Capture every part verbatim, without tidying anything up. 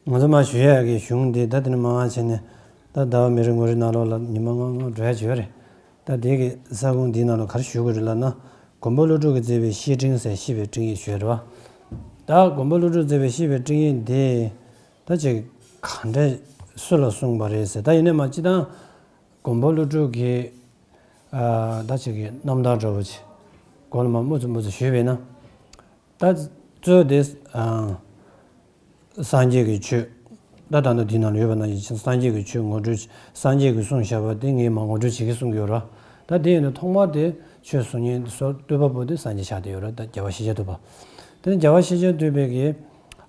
ང་ཚོ་མ་ཞུ་ཡག་གི་གཞུང་འདི་ད་དེ་ནས་མར་བྱས་ནས་ད་ཟླ་བ་མི་རེ་ངོ་རེ་ནང་ལོགས་ལ་ཉི་མ་ལྔ་ལྔ་འགྲོ་ཡག་ཅིག་ཡོད་རེད། ད་དེ་གི་ས་ཁོངས་འདིའི་ནང་ལ་ག་རེ་ཞུ་དགོས་རེད་ལབ་ན། མགོན་པོ་ཀླུ་སྒྲུབ་ཀྱིས་མཛད་པའི་བཤེས་སྤྲིང་ཟེར། བཤེས་པའི་སྤྲིང་ཡིག་ཞུ་ཡག་རེད་བ། ད་མགོན་པོ་ཀླུ་སྒྲུབ་མཛད་པའི་བཤེས་པའི་སྤྲིང་ཡིག་འདི་ད་ཅིག་ག་འདྲ་སུ་ལ་གསུངས་པ་རེད་ཟེར། ད་ཡིན་ནའི་མ་སྤྱིར་བཏང་མགོན་པོ་ཀླུ་སྒྲུབ་ཀྱི་ཨ་ད་ཅིག་གི་རྣམ་ཐར་འདྲ་བོ་ཅིག་སྒོ་ལ་མར་སྨོས་ཙམ་སྨོས་ཙམ་ཞུས་པས་ན། ད་གཙོ་བོ་དེ་ཨ་སངས་རྒྱས་ཀྱི་ཆོས། ད་ད་ལྟ་འདི་ནང་ལ་ཡོད་པ་ནང་བཞིན་སངས་རྒྱས་ཀྱི་ཆོས་ངོ་སྤྲོད། སངས་རྒྱས་ཀྱིས་གསུངས་བཞག་པ་དེ་ངས་མར་ངོ་སྤྲོད་བྱེད་ཀྱི་གསུང་གི་ཡོད་རེད། ད་དེ་ཡིན་ན་ཐོག་མར་དེ་ཆོས་གསུང་མཁན་སོ་བསྟོད་པ་པོ་དེ་སངས་རྒྱས་ཆགས་བསྡད་ཡོད་རེད། ད་རྒྱལ་བ་ཤཱཀྱ་ཐུབ་པ། དེ་ནས་རྒྱལ་བ་ཤཱཀྱ་ཐུབ་པའི་གི་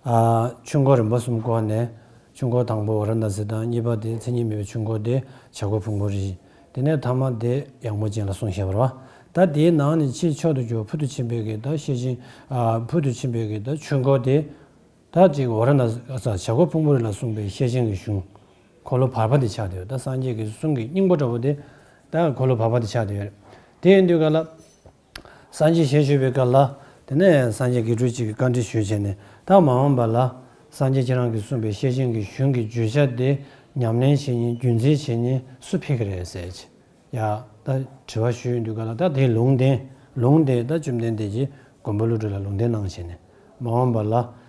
ཨ་ཆོས་འཁོར་རིམ་པ་གསུམ་བསྐོར་ནས། ཆོས་འཁོར་དང་པོ་ཝཱ་ར་ཎཱ་སི་དང་། གཉིས་པ་དེ་མཚན་ཉིད་མེད་པའི་ཆོས་འཁོར་དེ་བྱ་རྒོད་ཕུང་པོའི་རི། དེ་ནས་ཐ་མ་དེ་ཡངས་པ་ཅན་ལ་གསུངས་བཞག་པ་རེད་བ། ད་དེའི་ནང་ནས་ཆེས་མཆོག་ཏུ་གྱུར་པ་ཕུལ་དུ་ཕྱིན་པའི་གི་ད་ཤེར་ཕྱིན། ཨ་ཕུལ་དུ་ཕྱིན་པའི་གི་ད་ཆོས་འཁོར་དེ། ད་ཅིག་ཝཱ་ར་ཎཱ་ས་བྱ་རྒོད་ཕུང་པོའི་རི་ལ་གསུངས་པའི་ཤེར་ཕྱིན་གྱི་གཞུང་། འཁོར་ལོ་བར་པ་དེ་ཆགས་བསྡད་ཡོད། ད་སངས་རྒྱས་ཀྱི་གསུང་གི་སྙིང་པོ་འདྲ་བོ་དེ་ད་འཁོར་ལོ་བར་པ་དེ་ཆགས་བསྡད་ཡོད་རེད། དེ་ཡིན་དུས་ག་ལ། སངས་རྒྱས་ཞལ་བཞུགས་པའི་སྐབས་ལ། དེ་ནས་སངས་རྒྱས་དགེ་ཕྲུག་ཅིག་གིས་བཀའ་འདྲི་ཞུས་བྱས་ནས། ད་མ་འོངས་པ་ལ་སངས་རྒྱས་ཁྱེད་རང་གིས་གསུངས་པའི་ཤེར་ཕྱིན་གྱི་གཞུང་གི་བརྗོད་བྱ་དེ་ཉམས་ལེན་བྱེད་མཁན། རྒྱུན་འཛིན་བྱེད་མཁན་སུ་ཕེབས་ཀྱི་རེད་ཟེར་བྱས། ཡ། ད་དྲི་བ་ཞུས་ཡོང་དུས་ག་ལ། ད་དེའི་ལུང་བསྟན། ལུང་དེ་ད་བཅོམ་ལྡན་འདས་ཀྱིས་མགོན་པོ་ཀླུ་སྒྲུབ་ལ་ལུང་བསྟན་གནང་བྱས་ནས། མ་འོངས་པ་ལ།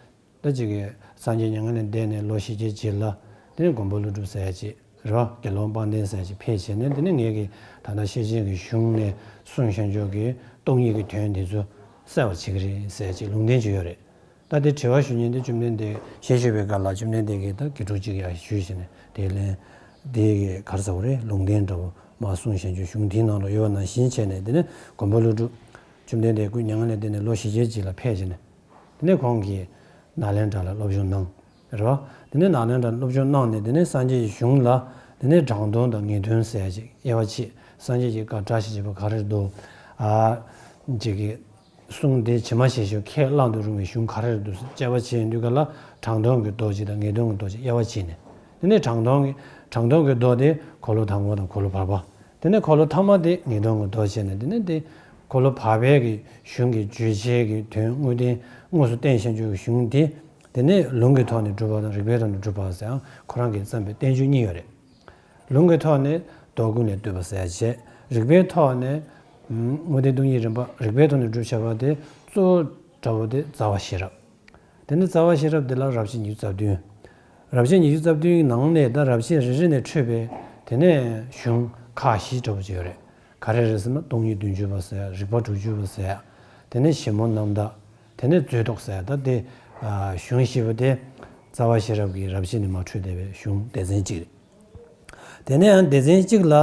ད་ཅིག་གིས་སངས་རྒྱས་མྱ་ངན་ལས་འདས་ནས་ལོ་བཞི་བརྒྱའི་རྗེས་ལ། དེ་ནས་མགོན་པོ་ཀླུ་སྒྲུབ་ཟེར་ཡག་ཅིག་རེད་བ། དགེ་སློང་དཔལ་ལྡན་ཟེར་ཡག་ཅིག་ཕེབས་བྱས་ནས། དེ་ནས་ངེད་ཀྱིས་ད་ལྟ་ཤེར་ཕྱིན་གྱི་གཞུང་ནས་གསུངས་བཞག་ཆོག་གི་སྟོང་ཉིད་ཀྱི་དོན་འདི་ཚོ་གསལ་བར་བྱེད་ཀྱི་རེད་ཟེར་ཡག་ཅིག་ལུང་བསྟན་ཅིག་ཡོད་རེད། ད་དེ་དྲི་བ་ཞུ་མཁན་དེ་བཅོམ་ལྡན་འདས་ཞལ་བཞུགས་པའི་སྐབས་ལ་བཅོམ་ལྡན་འདས་ཀྱིས་ད་དགེ་ཕྲུག་ཅིག་ཡར་ཞུས་བྱས་ནས། དེ་ལན་དེ་གི་ག་རེ་ཟེར་དགོས་རེད། ལུང་བསྟན་འདྲ་བོ་མར་གསུངས་བཞག་ཆོག་གཞུང་འདིའི་ནང་ལ་ཡོད་པ་ནང་བཞིན་བྱས་ནས། དེ་ནས་མགོན་པོ་ཀླུ་སྒྲུབ་བཅོམ་ལྡན་འདས་སྐུ་མྱ་ངན་ལས་འདས་ནས་ལོ་བཞི་བརྒྱའི་རྗེས་ལ་ཕེབས་བྱས་ནས། དེ་ནས་ཁོང་གིས་ནཱ་ལེནྡྲ་ལ་སློབ་སྦྱོང་གནང་། རེད་བ། དེ་ནས་ནཱ་ལེནྡྲ་ལ་སློབ་སྦྱོང་གནང་ནས། དེ་ནས་སངས་རྒྱས་ཀྱི་གཞུང་ལ་དེ་ནས་དྲང་དོན་དང་ངེས་དོན་ཟེར་ཡག་ཅིག་དབྱེ་བ་ཕྱེ། སངས་རྒྱས་ཀྱི་བཀའ་བཀྲ་ཤིས་བརྗིད་པ་ག་རེ་འདུག་ཨ་ཅིག་གི་གསུང་དེ་ཇི་མ་ཇི་བཞིན་ཁས་བླངས་དུ་རུང་བའི་གཞུང་ག་རེ་རེད་འདུག་དཔྱད་པ་བྱེད་དུས་ག་ལ། དྲང་དོན་གྱི་མདོ་གཅིག་དང་ངེས་དོན་གྱི་མདོ་གཅིག་དབྱེ་བ་ཕྱེ་ནས། དེ་ནས་དྲང་དོན་གྱི་དྲང་དོན་གྱི་མདོ་དེ་འཁོར་ལོ་དང་པོ་དང་འཁོར་ལོ་བར་པ། དེ་ནས་འཁོར་ལོ་ཐ་མ་དེ་ངེས་དོན་གྱི་མདོ་བྱས་ནས། དེ་ནས་དེ་འཁོར་ལོ་བར་པའི་གི་གཞུང་གི་བརྗོད་བྱའི་གི་དོན་དངོས་བསྟན་དངོས་སུ་བསྟན་བཞག་ཆོག་གི་གཞུང་དེ། དེ་ནས་ལུང་གི་ཐོག་ནས་སྒྲུབ་པ་དང་རིགས་པའི་ཐོག་ནས་སྒྲུབ་པ་ཟེར་ཡང་ཁོ་རང་གིས་བརྩམས་པའི་བསྟན་བཅོས་གཉིས་ཡོད་རེད། ལུང་གི་ཐོག་ནས་མདོ་ཀུན་ལས་བཏུས་པ་ཟེར་ཡག་བྱས། རིགས་པའི་ཐོག་ནས་ཨམ་དངོས་བསྟན་སྟོང་ཉིད་རིམ་པ། རིགས་པའི་ཐོག་ནས་སྒྲུབ་བྱ་བ་དེ་གཙོ་བོ་འདྲ་བོ་དེ་རྩ་བ་ཤེས་རབ། དེ་ནས་རྩ་བ་ཤེས་རབ་དེ་ལ་རབ་བྱེད་ཉི་ཤུ་རྩ་བདུན། རབ་བྱེད་ཉི་ཤུ་རྩ་བདུན་གྱི་ནང་ནས་ད་རབ་བྱེད་རེ་རེ་ནས་འཕྲོས་པའི་དེ་ནས་གཞུང་ཁག་བཞི་འདྲ་བོ་ཅིག་ཡོད་རེད། ག་རེ་རེད་ཟེར་ན། སྟོང་ཉིད་བདུན་ཅུ་པ་ཟེར། རིགས་པ་དྲུག་ཅུ་པ་ཟེར། དེ་ནས་ཞིབ་མོ་རྣམ་འཐག་དེ་ནས་རྩོད་ཟློག་ཟེར། ད་དེ་ཨ་གཞུང་བཞི་པོ་དེ་རྩ་བ་ཤེས་རབ་ཀྱི་རབ་བྱེད་ནས་མར་འཕྲོས་བསྡད་པའི་གཞུང་སྡེ་ཚན་གཅིག་རེད། དེ་ནས་ཡང་སྡེ་ཚན་གཅིག་ལ།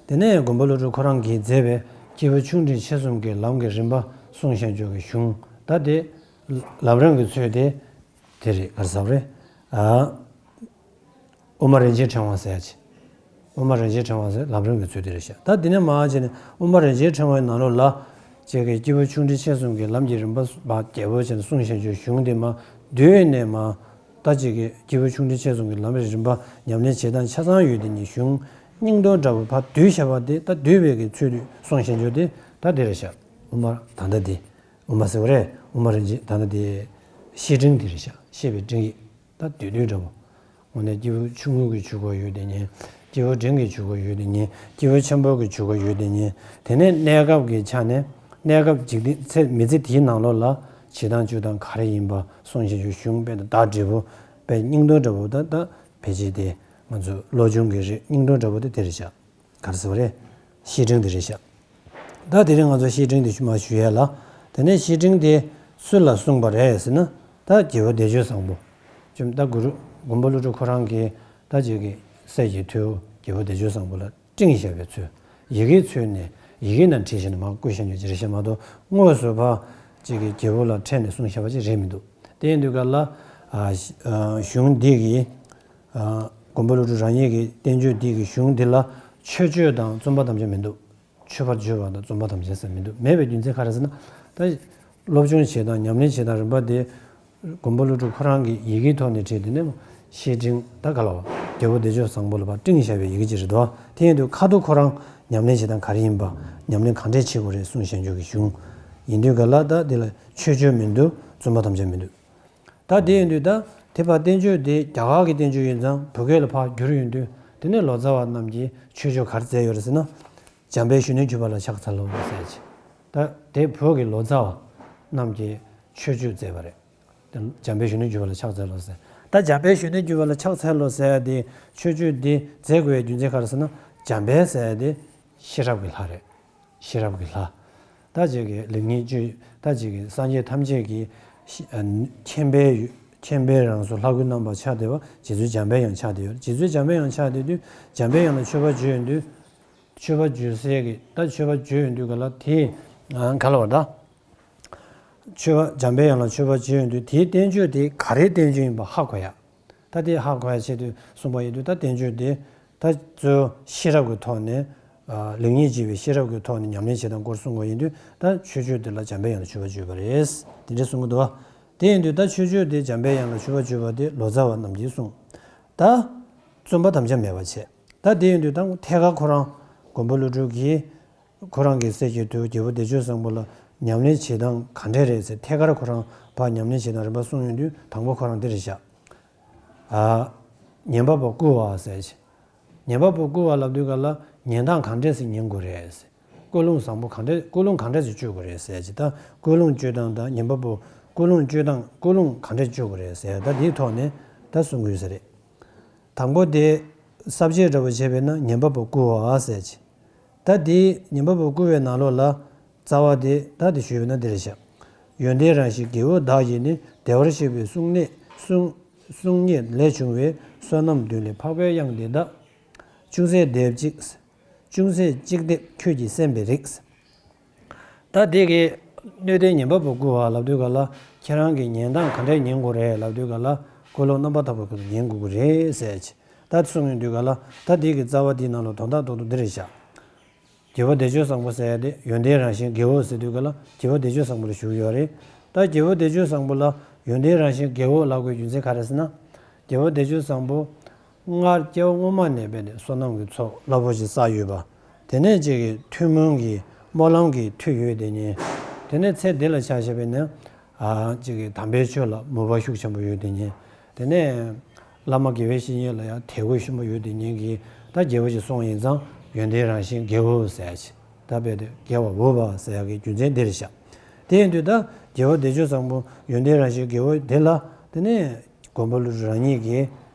དེ་ནས་མགོན་པོ་ཀླུ་སྒྲུབ་ཁོ་རང་གིས་མཛད་པའི་སྐྱེས་བུ་ཆུང་འབྲིང་ཆེ་གསུམ་གྱི་ལམ་གྱི་རིམ་པ་གསུངས་བཞག་ཆོག་གི་གཞུང་། ད་དེ་ལམ་རིམ་གྱི་ཚུལ་དེ་དེ་རེད། ག་རེ་ཟེར་དགོས་རེད། ཨ་དབུ་མ་རིན་ཆེན་ཕྲེང་བ་ཟེར་ཡག་ཅིག་དབུ་མ་རིན་ཆེན་ཕྲེང་བ་ཟེར་ལམ་རིམ་གྱི་ཚུལ་དེ་རེད་ཤག་ད་དེ་ནས་མར་བྱས་ནས་དབུ་མ་རིན་ཆེན་ཕྲེང་བའི་ནང་ལོགས་ལ་ཅིག་གི་སྐྱེས་བུ་ཆུང་འབྲིང་ཆེ་གསུམ་གྱི་ལམ་གྱི་རིམ་པ་མར་རྒྱས་པོ་བྱས་ནས་གསུངས་བཞག་ཆོག་གཞུང་དེ་མར་བསྡུས་ནས་མར། ད་ཅིག་གི་སྐྱེས་བུ་ཆུང་འབྲིང་ཆེ་གསུམ་གྱི་ལམ་རིམ་པ་ཉམས་ལེན་བྱེད་སྟངས་ཆ་ཚང་ཡོད་དེ་ཉིད་གཞུང་སྙིང་དོན་འདྲ་བོ་ཕར་བསྡུས་བཞག་པ་དེ། ད་བསྡུས་པའི་གི་ཚུལ་དུ་གསུངས་བཞག་ཆོག་དེ་ད་དེ་རེད་ཤག་དབུ་མ་ད་ལྟ་དེ། དབུ་མ་ཟེར་བ་རེད། དབུ་མ་རིན་ཆེན་ད་ལྟ་དེ་བཤེས་སྤྲིང་དེ་རེད་ཤག་བཤེས་པའི་སྤྲིང་ཡིག་ད་བསྡུས་བསྡུས་འདྲ་བོ། དངོས་གནས་སྐྱེས་བུ་ཆུང་ངུ་གི་ཆོས་སྐོར་ཡོད་དེ་ཉིད། སྐྱེས་བུ་འབྲིང་གི་ཆོས་སྐོར་ཡོད་དེ་ཉིད། སྐྱེས་བུ་ཆེན་པོ་གི་ཆོས་སྐོར་ཡོད་དེ་ཉིད། དེ་ནས་གནས་སྐབས་ཀྱི་ཆ་ནས། གནས་སྐབས་འཇིག་རྟེན་ཚེ་མི་ཚེ་དེའི་ནང་ལོགས་ལ་བྱེད་སྟངས་སྤྱོད་སྟངས་ག་རེ་ཡིན་པ་གསུངས་བཞག་ཆོག་གཞུང་དཔེ་དང་བརྡ་འབྲས་བུ་དཔེ་སྙིང་དོན་འདྲ་བོ། ད་ད་ཕལ་ཆེར་དེ་ང་ཚོ་བློ་སྦྱོང་གི་རིགས་སྙིང་དོན་འདྲ་བོ་དེ་དེ་རེད་ཤག་ག་རེ་ཟེར་བ་རེད། བཤེས་སྤྲིང་དེ་རེད་ཤག་ད་དེ་རིང་ང་ཚོ་བཤེས་སྤྲིང་དེ་ཞུ་མ་ཞུ་ཡ་ལ། དེ་ནས་བཤེས་སྤྲིང་དེ་སུ་ལ་གསུངས་པ་རེད་ཟེར་ན། ད་རྒྱལ་པོ་བདེ་སྤྱོད་བཟང་པོ། ཅུམ་ད་གུ་རུ་མགོན་པོ་ཀླུ་སྒྲུབ་ཁོ་རང་གིས་ད་ཅིག་གི་སྲས་ཀྱི་ཐུ་བོ་རྒྱལ་པོ་བདེ་སྤྱོད་བཟང་པོ་ལ་སྤྲིངས་བཞག་པའི་ཚུལ། ཡི་གེའི་ཚུལ་ནས་ཡི་གེ་ནང་བྲིས་བཞག་ནས་མར་བརྐོས་བཞག་ཉོ་ཅི་རེད་ཤག་མ་གཏོགས་དངོས་སུ་ཕར་ཅིག་གི་རྒྱལ་པོ་ལ་ཕྲད་ནས་གསུངས་བཞག་པ་ཅིག་རེད་མི་འདུག་དེ་ཡིན་དུས་ག་ལ་ཨ་གཞུང་འདི་གི་ཨ་མགོན་པོ་ཀླུ་སྒྲུབ་རང་ཉིད་ཀྱི་བསྟན་བཅོས་འདི་གི་གཞུང་འདི་ལ་མཆོད་བརྗོད་དང་རྩོམ་པ་དམ་བཅའ་མི་འདུག་མཆོད་པར་བརྗོད་པ་དང་རྩོམ་པ་དམ་བཅའ་ཟེར་མི་འདུག་མེད་པའི་རྒྱུ་མཚན་ག་རེ་ཟེར་ན། ད་སློབ་སྦྱོང་བྱེད་སྟངས་ཉམས་ལེན་བྱེད་སྟངས་རིམ་པ་དེ་མགོན་པོ་ཀླུ་སྒྲུབ་ཁོ་རང་གིས་ཡི་གེའི་ཐོག་ནས་བྲིས། དེ་ནས་བཤེས་སྤྲིང་ད་ག་ལ་བ་རྒྱལ་པོ་བདེ་སྤྱོད་བཟང་པོ་ལ་ཕར་སྤྲིངས་བཞག་པའི་ཡི་གེ་ཅིག་རེད་དོ། དེ་ཡིན་དུས་ཁ་ཐུག་ཁོ་རང་ཉམས་ལེན་བྱེད་སྟངས་ག་རེ་ཡིན་པ། ཉམས་ལེན་གང་འདྲས་བྱེད་དགོས་རེད་གསུངས་བཞག་ཆོག་གི་གཞུང་ཡིན་དུས་ག་ལ། ད་དེ་ལ་མཆོད་བརྗོད་མི་འདུག་རྩོམ་པ་དམ་བཅའ་མི་འདུག་ད་དེ་ཡིན་དུས་ད་ དེ་ཕར་བསྟན་བཅོས་དེ་རྒྱ་གར་གྱི་བསྟན་བཅོས་ཡིན་ཙང་བོད་སྐད་ལ་ཕར་བསྒྱུར་ཡོང་དུས། དེ་ནས་ལོ་ཙཱ་བ་རྣམས་ཀྱིས་མཆོད་བརྗོད་ག་རེ་མཛད་ཡོད་རེད་ཟེར་ན། འཇམ་དཔལ་གཞོན་ནུར་གྱུར་པ་ལ་ཕྱག་འཚལ་ལོ་ཟེར་གྱི། ད་དེ་བོད་ཀྱི་ལོ་ཙཱ་བ་རྣམས་ཀྱིས་མཆོད་བརྗོད་མཛད་པ་རེད། འཇམ་དཔལ་གཞོན་ནུར་གྱུར་པ་ལ་ཕྱག་འཚལ་ལོ་ཟེར། ད་འཇམ་དཔལ་གཞོན་ནུར་གྱུར་པ་ལ་ཕྱག་འཚལ་ལོ་ཟེར་ཡ་དེ་མཆོད་བརྗོད་འདི་མཛད་དགོས་པའི་རྒྱུ་མཚན་ག་རེ་ཟེར་ན། འཇམ་དཔལ་ཟེར་ཡ་དེ་ཤེས་རབ་ཀྱི་ལྷ་རེད། ཤེས་རབ་ཀྱི་ལྷ། ད་ཅིག་གི་ལེགས་ཉེས་སྤྱོད། ད་ཅིག་གི་སངས་རྒྱས་ཐམས་ཅད་ཀྱི་ཤེས་ཨ་མཁྱེན་པའི་མཁྱེན་པའི་རང་གཟུགས་ལྷ་སྐུའི་རྣམ་པར་ཆགས་བསྡད་པ་རྗེ་བཙུན་འཇམ་དཔལ་དབྱངས་ཆགས་བསྡད་ཡོད། རྗེ་བཙུན་འཇམ་དཔལ་དབྱངས་ཆགས་བསྡད་དུས་འཇམ་དཔལ་དབྱངས་ལ་མཆོད་པ་བརྗོད་ཡོང་དུས། མཆོད་པ་བརྗོད་སའི་གི་ད་མཆོད་པ་བརྗོད་ཡོང་དུས་ག་ལ་དེ་ཨ་ག་ལ་བ་ད། མཆོད་པ་འཇམ་དཔལ་དབྱངས་ལ་མཆོད་པ་བརྗོད་ཡོང་དུས་དེའི་བསྟན་བཅོས་དེ་ག་རེའི་བསྟན་བཅོས་ཡིན་པ་ཧ་གོ་ཡ། ད་དེ་ཧ་གོ་ཡ་ཆེད་དུ་གསུངས་པ་ཡིན་དུས། ད་བསྟན་བཅོས་དེ་ད་གཙོ་བོ་ཤེས་རབ་ཀྱི་ཐོག་ནས་ཨ་ལེགས་ཉེས་འབྱེད་པའི་ཤེས་རབ་ཀྱི་ཐོག་ནས་ཉམས་ལེན་བྱེད་སྟངས་སྐོར་གསུང་དགོས་ཡིན་དུས། ད་མཆོད་བརྗོད་དེ་ལ་འཇམ་དཔལ་དབྱངས་ལ་མཆོད་པ་བརྗོད་པ་རེད། དེ་འདྲ་གསུང་གི་འདུག་བ། དེ་ཡིན་དུས་ད་མཆོད་བརྗོད་དེ་འཇམ་དཔལ་དབྱངས་ལ་མཆོད་པ་བརྗོད་པ་དེ་ལོ་ཙཱ་བ་རྣམས་ཀྱིས་གསུངས། ད་རྩོམ་པ་དམ་བཅའ་མེད་པ་བྱས། ད་དེ་ཡིན་དུས་ད་ཐད་ཀར་ཁོ་རང་མགོན་པོ་ཀླུ་སྒྲུབ་ཀྱིས་ཁོ་རང་གི་སྲས་ཀྱི་ཐུ་བོ་རྒྱལ་པོ་བདེ་སྤྱོད་བཟང་པོ་ལ་ཉམས་ལེན་བྱེད་སྟངས་ག་འདྲས་རེད་ཟེར། ཐད་ཀར་ཁོ་རང་ཕར་ཉམས་ལེན་བྱེད་སྟངས་རིམ་པ་གསུངས་ཡོང་དུས་དང་པོ་ཁོ་རང་འདི་རེད་བཞག་ཨ། ཉན་པ་པོ་བསྐུལ་བ་ཟེར་ཅིག་ཉན་པ་པོ་བསྐུལ་བ་ལབ་དུས་ག་ལ་ཉན་སྟངས་ག་འདྲས་སེ་ཉན་དགོས་རེད་ཟེར། ཀུན་སློང་བཟང་པོ་ག་འདྲས། ཀུན་སློང་ག་འདྲས་སེ་སྤྱོད་དགོས་རེད་ཟེར་ཅིག་ད་ཀུན་སློང་སྤྱོད་སྟངས་དང་ཉན་པ་པོ་ཀུན་སློང་སྤྱོད་སྟངས། ཀུན་སློང་ག་འདྲས་སྤྱོད་དགོས་རེད་ཟེར། ད་འདིའི་ཐོག་ནས་ད་གསུང་གི་ཡོད་ས་རེད། དང་པོ་དེ་ས་བཅད་འདྲ་པོ་བྱས་པས་ན་ཉན་པ་པོ་བསྐུལ་བ་ཟེར་ཅིག་ད་དེ་ཉན་པ་པོ་བསྐུལ་བའི་ནང་ལོགས་ལ་རྩ་བ་དེ་ད་དེ་ཞུས་པས་ན་འདི་རེད་བཞག་ཡོན་ཏན་རང་བཞིན་དགེ་བའོ་བདག་གིས་ནི། བདེ་བར་གཤེགས་པའི་གསུང་ནི་གསུང་གསུང་ཉིད་ལས་བྱུང་བའི། བསོད་ནམས་བདུན་ལས་འཕགས་པའི་དབྱངས་འདི་དག་ཅུང་ཟད་བསྡེབས་གཅིག་ཅུང་ཟད་གཅིག་བསྡེབས་ཁྱོད་ཀྱིས་གསན་པའི་རིགས། ད་དེ་གི་སྣོད་ལྡན་ཉན་པ་པོ་བསྐུལ་བ་ལབ་དུས་ག་ལ་ཁྱེད་རང་གིས་ཉན་སྟངས་ག་འདྲས་ཉན་དགོས་རེད་ལབ་དུས་ག་ལ་ཀུན་སློང་རྣམ་པར་དག་པའི་སྒོ་ནས་ཉན་དགོས་ཀྱི་རེད་ཟེར་ཅིག་ད་གསུངས་ཡོང་དུས་ག་ལ་ད་དེ་གི་རྩ་བ་དེའི་ནང་ལ་དོན་དག་རྡོག་རྡོག་འདི་རེད་བཞག་རྒྱལ་པོ་བདེ་སྤྱོད་བཟང་པོ་ཟེར་ཡ་དེ་ཡོན་ཏན་རང་བཞིན་དགེ་བའོ་ཟེར་དུས་ག་ལ་རྒྱལ་པོ་བདེ་སྤྱོད་བཟང་པོ་ལ་ཞུ་གི་ཡོད་རེད། ད་རྒྱལ་པོ་བདེ་སྤྱོད་བཟང་པོ་ལ་ཡོན་ཏན་རང་བཞིན་དགེ་བའོ་ལབ་དགོས་རྒྱུ་མཚན་ག་རེ་ཟེར་ན། རྒྱལ་པོ་བདེ་སྤྱོད་བཟང་པོ་སྔར་སྐྱེ་བ་སྔོན་མ་ནས་བས་ཏེ་བསོད་ནམས་ཀྱི་ཚོགས་རླབས་པོ་ཆེ་བསགས་ཡོད་པ། དེ་ནས་ཅིག་གི་ཐུན་མོང་གི་སྨོན་ལམ་གྱི་མཐུ་ཡོད་དེ་ཉིད། དེ་ནས་ཚེ་འདི་ལ་ཆ་བཞག་པས་ན། ཨ་ཅིག་གི་དམ་པའི་ཆོས་ལ་མོས་པ་ཤུགས་ཆེན་པོ་ཡོད་དེ་ཉིད། དེ་ནས་བླ་མ་དགེ་བའི་བཤེས་གཉེན་ལ་ཡང་དད་གུས་ཆེན་པོ་ཡོད་དེ་ཉིད་ཀྱི་ད་རྒྱལ་པོ་ཞིག་སོང་ཡིན་ཙང་ཡོན་ཏན་རང་བཞིན་དགེ་བའོ་ཟེར་ཡ་ཅིག་ད་བས་ཏེ་དགེ་བའོ་བ་ཟེར་ཡ་གི་རྒྱུ་མཚན་འདི་རེད་བཞག་དེ་ཡིན་དུས་ད་རྒྱལ་པོ་བདེ་སྤྱོད་བཟང་པོ་ཡོན་ཏན་རང་བཞིན་དགེ་བའོ་དེ་ལ། དེ་ནས་མགོན་པོ་ཀླུ་སྒྲུབ་རང་ཉིད་ཀྱིས།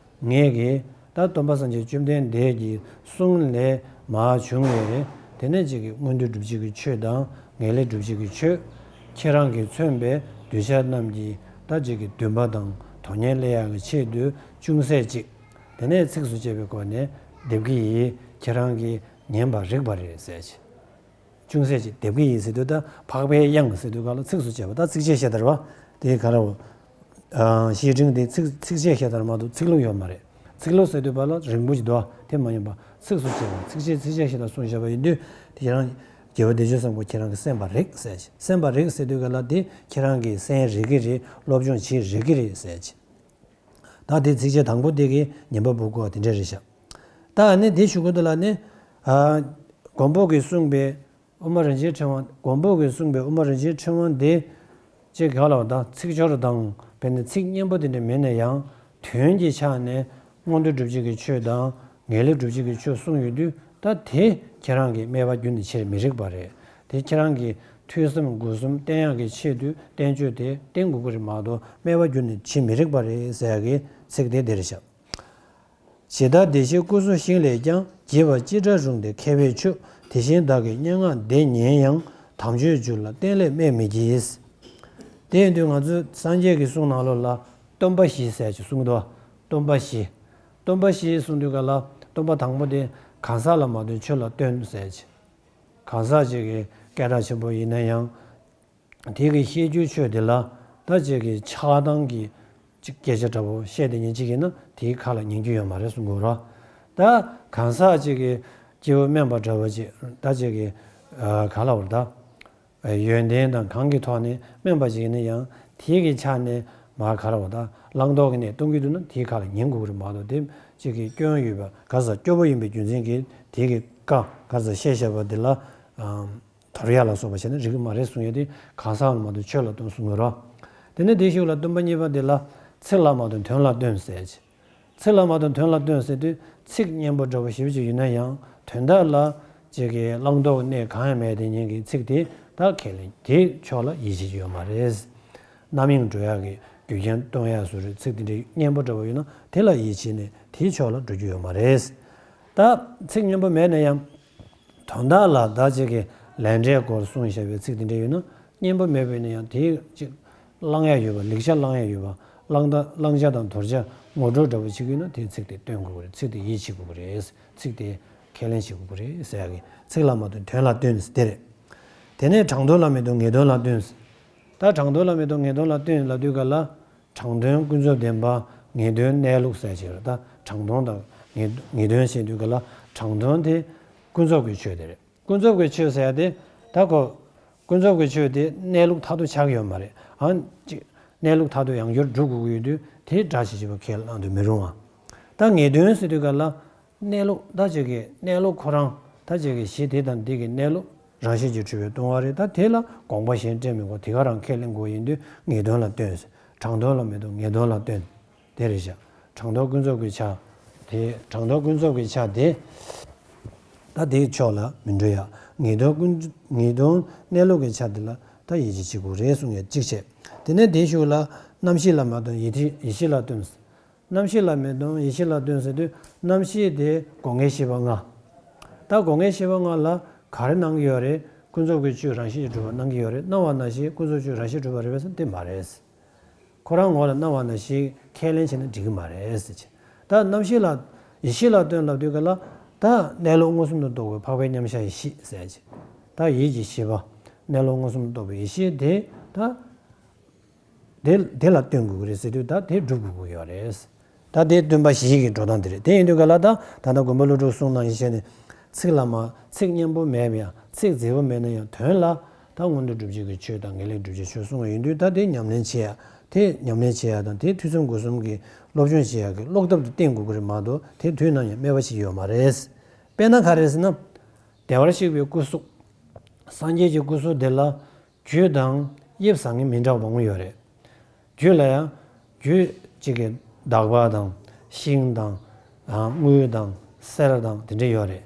ངེད་ཀྱིས་ད་སྟོན་པ་སངས་རྒྱས་བཅོམ་ལྡན་འདས་ཀྱི་གསུང་ལས་མར་བྱུང་བའི་དེ་ནས་ཅིག་གི་མངོན་མཐོ་སྒྲུབ་བྱེད་ཀྱི་ཆོས་དང་ངེས་ལེགས་སྒྲུབ་བྱེད་ཀྱི་ཆོས། ཁྱེད་རང་གིས་མཚོན་པའི་གདུལ་བྱ་རྣམས་ཀྱི་ད་ཅིག་གི་འདུན་པ་དང་དོན་གཉེར་སླེབས་ཡག་གི་ཆེད་དུ་ཅུང་ཟད་ཅིག་དེ་ནས་ཚིགས་སུ་བཅད་པའི་སྒོ་ནས་སྡེབ་ཀྱི་ཡིས་ཁྱེད་རང་གིས་ཉན་པར་རིགས་པ་རེད་ཟེར་ཅིག་ཅུང་ཟད་ཅིག་སྡེབ་ཀྱི་ཡིས་ཟེར་དུས་ད་འཕགས་པའི་དབྱངས་ཟེར་དུས་ག་ལ་ཚིགས་སུ་བཅད་པ། ད་ཚིགས་བཅད་བཤད་དར་བ་དེ་ག་ར་བོ། ཨ་བཤད་ཁྲིམས་དེ་ཚིགས་ཚིགས་བཅད་བཤད་དར་མ་གཏོགས་ཚིག་ལྷུག་ཡོད་མ་རེད། ཚིག་ལྷུག་ཟེར་དུས་བ་ལ་རིང་པོ་ཞིག་འདུག་བ། དེ་མ་ཡིན་པ་ཚིགས་སུ་བཅད་པ། ཚིགས་བཅད་ཚིགས་བཅད་བཤད་དར་གསུངས་བཞག་པ་ཡིན་དུས་དེ་ཁྱེད་རང་རྒྱལ་བ་བདེ་སྤྱོད་བཟང་པོ་ཁྱེད་རང་གིས་གསན་པར་རིགས་ཟེར་ཅིག་གསན་པར་རིགས་ཟེར་དུས་ག་ལ་དེ་ཁྱེད་རང་གིས་གསན་རིགས་ཀྱི་རེད། སློབ་སྦྱོང་བྱེད་རིགས་ཀྱི་རེད་ཟེར་ཅིག་ད་དེ་ཚིགས་བཅད་དང་པོ་དེ་གི་ཉན་པ་པོ་བསྐུལ་བ་དེ་འདྲ་རེད་ཤག་ད་ཨ་ནི་དེ་ཞུ་གི་འདུག་ལ་ནི། ཨ་མགོན་པོ་གིས་གསུངས་པའི་དབུ་མ་རིན་ཆེན་ཕྲེང་བ། མགོན་པོ་གིས་གསུངས་པའི་དབུ་མ་རིན་ཆེན་ཕྲེང་བ་འདི་ཅེས་ག་ལ་བ་དང་ཚིག་སྦྱོར་དང་དཔེར་ན་ཚིག་སྙན་པོ་དེ་འདྲ་མིན་ན་ཡང་དོན་གྱི་ཆ་ནས་མངོན་མཐོ་སྒྲུབ་བྱེད་ཀྱི་ཆོས་དང་ངེས་ལེགས་སྒྲུབ་བྱེད་ཀྱི་ཆོས་གསུངས་ཡོད་དུས་ད་དེ་ཁྱེད་རང་གིས་སྨྲས་པ་བརྒྱུད་ནས་བྱེད་མི་རིགས་པ་རེད། དེ་ཁྱེད་རང་གིས་ཐོས་བསམ་སྒོམ་གསུམ་བསྟེན་ཡག་གི་ཆེད་དུ་བསྟན་བཅོས་དེ་བསྟེན་དགོས་ཀྱི་རེད་མ་གཏོགས་སྨྲས་པ་བརྒྱུད་ནས་བྱེད་མི་རིགས་པ་རེད་ཟེར་ཡག་གི་ཚིག་དེ་འདི་རེད་ཤག་ཇི་ལྟར་བདེ་གཤེགས་སྐུ་གསུང་ཞིང་ལས་ཀྱང་། རྒྱས་པ་ཅི་འདྲ་རུང་སྟེ་མཁས་པས་ཆོས། དེ་བཞིན་བདག་གིས་སྙན་ངག་འདི་ཉན་ཡང་། དམ་ཆོས་རྒྱུད་ལ་གཏན་ལས་སྨྲས་མི་བགྱིད། དེ་ཡིན་དུས་ང་ཚོའི་སངས་རྒྱས་ཀྱི་གསུང་ནང་ལོགས་ལ་སྟོན་པ་བཞི་ཟེར་ཅིག་གསུངས་འདུག་སྟོན་པ་བཞི། སྟོན་པ་བཞི་གསུངས་དུས་ག་ལ་སྟོན་པ་དང་པོ་དེ་གང་ཟག་ལ་མ་སྟོན་ཆོས་ལ་སྟོན་ཟེར་ཅིག་གང་ཟག་ཅིག་གི་སྐད་གྲགས་ཆེན་པོ་ཡིན་ན་ཡང་། དེ་གི་བཤད་རྒྱུའི་ཆོས་དེ་ལ་ད་ཅིག་གི་ཆགས་སྡང་གི་ཅིག་སྐད་ཆ་འདྲ་པོ་བཤད་དེ་ཉན་ཅིག་ཡིན་ན་དེའི་ཁ་ལ་ཉན་རྒྱུ་ཡོད་མ་རེད་གསུང་དགོས་ར། ད་གང་ཟག་ཅིག་གི་སྐྱེ་བོ་དམན་པ་འདྲ་པོ་ཅིག་ད་ཅིག་གི་ག་ལ་བར་ད་ཡོན་ཏན་དང་གང་གི་ཐོག་ནས་དམན་པ་ཅིག་ཡིན་ན་ཡང་དེའི་གི་ཆ་ནས་མ་ག་ལ་བར་ད་བླང་དོར་གི་ནས་གཏོང་གི་འདུག་ན་དེའི་ཁ་ལ་ཉན་དགོས་ཀྱི་རེད་མ་གཏོགས་དེ་ཅིག་གི་སྐྱོན་ཡོད་པ་ག་ཟེར་སྐྱོ་པོ་ཡིན་པའི་རྒྱུ་མཚན་གྱིས་དེའི་གི་བཀའ་ག་ཟེར་བཤད་བཤད་པ་དེ་ལ། དོར་ཡ་ལ་སོགས་པ་བྱས་ན་རིགས་མ་རེད་གསུང་ཡ་དེ་གང་ཟག་ལ་མ་གཏོགས་ཆོས་ལ་གཏོང་གསུང་གི་རོ། དེ་ནས་དེའི་གཞུག་ལ་སྟོན་པ་གཉིས་པ་དེ་ལ་ ཚིག་ལ་མ་ལྟོས་དོན་ལ་ལྟོས་ཟེར་གྱི། ཚིག་ལ་མ་ལྟོས་དོན་ལ་ལྟོས་ཟེར་དུས་ཚིག་སྙན་པོ་འདྲ་བོ་ཞེ་པོ་ཅིག་ཡིན་ན་ཡང་དོན་དག་ལ་ཅིག་གི་བླང་དོར་གནས་གང་ཡང་མེད་དེ་ཉིད་ཀྱི་ཚིག་དེ་ད་ཁས་ལེན་དེའི་ཕྱོགས་ལ་ཡིད་ཆེས་ཡོད་མ་རེད། རྣམ་གཡེང་འགྲོ་ཡག་གི་རྒྱུ་རྐྱེན་སྟོན་ཡག་བཟོ་རིགས་ཚིག་དེ་འདྲའི་སྙན་པོ་འདྲ་བོ་ཡོད་ན་དེ་ལ་ཡིད་ཆེས་ནས་དེའི་ཕྱོགས་ལ་འགྲོ་རྒྱུ་ཡོད་མ་རེད། ད་ཚིག་སྙན་པོ་མེད་ན་ཡང་དོན་དག་ལ་ད་ཅིག་གི་ལས་འབྲས་སྐོར་གསུངས་བཞག་པའི་ཚིག་དེ་འདྲ་ཡོད་ན་སྙན་པོ་མེད་པས་ན་ཡང་དེ་ཅིག་བླང་ཡག་ཡོད་པ། ལེགས་ཆ་བླང་ཡག་ཡོད་པ། བླང་ད་བླང་བྱ་དང་དོར་བྱ་ངོ་སྤྲོད་འདྲ་བོ་བྱེད་ཀྱི་ཡོད་ན་དེ་ཚིག་དེ་སྟོན་དགོས་ཀྱི་རེད། ཚིག་དེ་ཡིད་ཆེས་དགོས་ཀྱི་རེད། ཚིག་དེ་ཁས་ལེན་བྱེད་དགོས་ཀྱི་རེད་ཟེར་ཡག་གི་ཚིག་ལ་མ་ལྟོས་དོན་ལ་ལྟོས་ནས་དེ་རེད། དེ་ནས་དྲང་དོན་ལ་མི་ལྟོས་ངེས་དོན་ལ་ལྟོས། ད་དྲང་དོན་ལ་མི་ལྟོས་ངེས་དོན་ལ་ལྟོས་ལབ་དུས་ག་ལ། དྲང་དོན་ཀུན་རྫོབ་བདེན་པ་ངེས་དོན་གནས་ལུགས་ཟེར་བྱས་རེད། ད་དྲང་དོན་དང་ངེས་ངེས་དོན་བཤད་དུས་ག་ལ་དྲང་དོན་དེ་ཀུན་རྫོབ་ཀྱི་ཆོས་དེ་རེད། ཀུན་རྫོབ་ཀྱི་ཆོས་ཟེར་ཡ་དེ་ད་ཁོ་ཀུན་རྫོབ་ཀྱི་ཆོས་དེ་གནས་ལུགས་མཐར་ཐུག་ཆགས་ཀྱི་ཡོད་མ་རེད། ཨང་ཅིག་གནས་ལུགས་མཐར་ཐུག་ཡང་བསྐྱར་སྒྲུབ་དགོས་ཀྱི་ཡོད་དུས་དེ་འདྲ་ཞིག་བྱེད་པ་ཁས་བླངས་དུ་མི་རུང་བ། ད་ངེས་དོན་ཟེར་དུས་ག་ལ། གནས་ལུགས་ད་ཅིག་གི་གནས་ལུགས་ཁོ་རང་ད་ཅིག་གི་གཞི་དེ་དང་དེ་གི་གནས་ལུགས་རང་བཞིན་གྱིས་གྲུབ་པའི་ལྟུང་བ་རེད། ད་དེ་ལ་དགོངས་པ་གཞན་སྤྲད་མི་དགོས། དེ་ག་རང་ཁས་ལེན་དགོས་ཡིན་དུས་ངེས་དོན་ལ་ལྟོས། དྲང་དོན་ལ་མི་ལྟོས་ངེས་དོན་ལ་ལྟོས། དེ་རེད་བཞག་དྲང་དོན་ཀུན་རྫོབ་ཀྱི་ཆ་དེ་དྲང་དོན་ཀུན་རྫོབ་ཀྱི་ཆ་དེ་ད་དེའི་ཕྱོགས་ལ་མི་འགྲོ་ཡ། ངེས་དོན་ཀུན་ངེས་དོན་གནས་ལུགས་ཀྱི་ཆ་དེ་ལ་ད་ཡིད་ཆེས་བྱེད་དགོས་རེད་གསུང་ཡ་གཅིག་བྱས། དེ་ནས་དེའི་གཞུག་ལ་རྣམ་ཤེས་ལ་མ་ལྟོས་ཡིད་ཡིད་ཤེས་ལ་ལྟོས། རྣམ་ཤེས་ལ་མི་ལྟོས་ཡིད་ཤེས་ལ་ལྟོས་ཟེར་དུས་རྣམ་ཤེས་དེ་སྒོ་ལྔའི་ཤེས་པ་ལྔ། ད་སྒོ་ལྔའི་ཤེས་པ་ལྔ་ལ་ག་རེ་གནང་གི་ཡོད་རེད། ཀུན་རྫོབ་ཀྱི་ཆོས་རང་བཞིན་གྱིས་གྲུབ་པ་གནང་གི་ཡོད་རེད། སྣང་བ་ན་ཤེས་ཀུན་རྫོབ་ཆོས་རང་བཞིན་གྲུབ་པ་རེད་པས་ཟེར་ན་དེ་མ་རེད། ཁོ་རང་ངོ་ལ་སྣང་བ་ན་ཤེས་ཁས་ལེན་བྱས་ན་འགྲིག་གི་མ་རེད་ཟེར་གྱི། ད་རྣམ་ཤེས་ལ་ཡིད་ཤེས་ལ་ལྟོས་ལབ་དུས་ག་ལ་ད་གནས་ལུགས་མངོན་སུམ་དུ་རྟོགས་པའི་འཕགས་པའི་མཉམ་གཞག་ཡེ་ཤེས་ཟེར་གྱི། ད་ཡིད་ཀྱི་ཤེས་པ་གནས་ལུགས་མངོན་སུམ་དུ་རྟོགས་པའི་ཡེ་ཤེས་དེ་ད། དེ་དེ་ལ་ལྟོས་དགོས་ཀྱི་རེད་ཟེར་དུས་ད་དེ་སྒྲུབ་དགོས་ཀྱི་ཡོད་རེད། ད་དེ་སྟོན་པ་བཞི་ཡི་གི་འགྲོ་སྟངས་དེ་རེད། དེ་ཡིན་དུས་ག་ལ་ད་ད་ལྟ་མགོན་པོ་ཀླུ་སྒྲུབ་གསུང་ནང་བཞིན་བྱས་ནས་ཚིག་ལ་མ་ཚིག་སྙན་པོ་མེད་པ་ཡང་ཚིག་མཛེས་པོ་མེད་ན་ཡང་དོན་ལ་ད་མངོན་མཐོ་སྒྲུབ་བྱེད་ཀྱི་ཆོས་དང་ངེས་ལེགས་སྒྲུབ་བྱེད་ཆོས་གསུངས་པ་ཡིན་དུས་ད་དེ་ཉམས་ལེན་བྱེད་ཡ་དེ་ཉམས་ལེན་བྱེད་ཡ་དང་དེ་ཐོས་བསམ་སྒོམ་གསུམ་གྱི་སློབ་སྦྱོང་བྱེད་ཡ་གི་ཀློག་ཐབས་དེ་བསྟེན་དགོས་ཀྱི་རེད་མ་གཏོགས་དེ་དུས་ནམ་ཡང་སྨྲས་པ་ཞིག་ཡོད་མ་རེད། དཔེར་ན་ག་རེ་ཟེར་ན། བདེ་བར་གཤེགས་པའི་སྐུ་གཟུགས། སངས་རྒྱས་ཀྱི་སྐུ་གཟུགས་དེ་ལ། རྒྱུ་དང་དབྱིབས་བཟང་ངན་མི་འདྲ་བ་མང་པོ་ཡོད་རེད། རྒྱུ་ལ་ཡང་རྒྱུ་གཅིག་གི་འདག་པ་དང་ཤིང་དང་དངུལ་དང་གསེར་དང་དེ་འདྲ་ཡོད་རེད།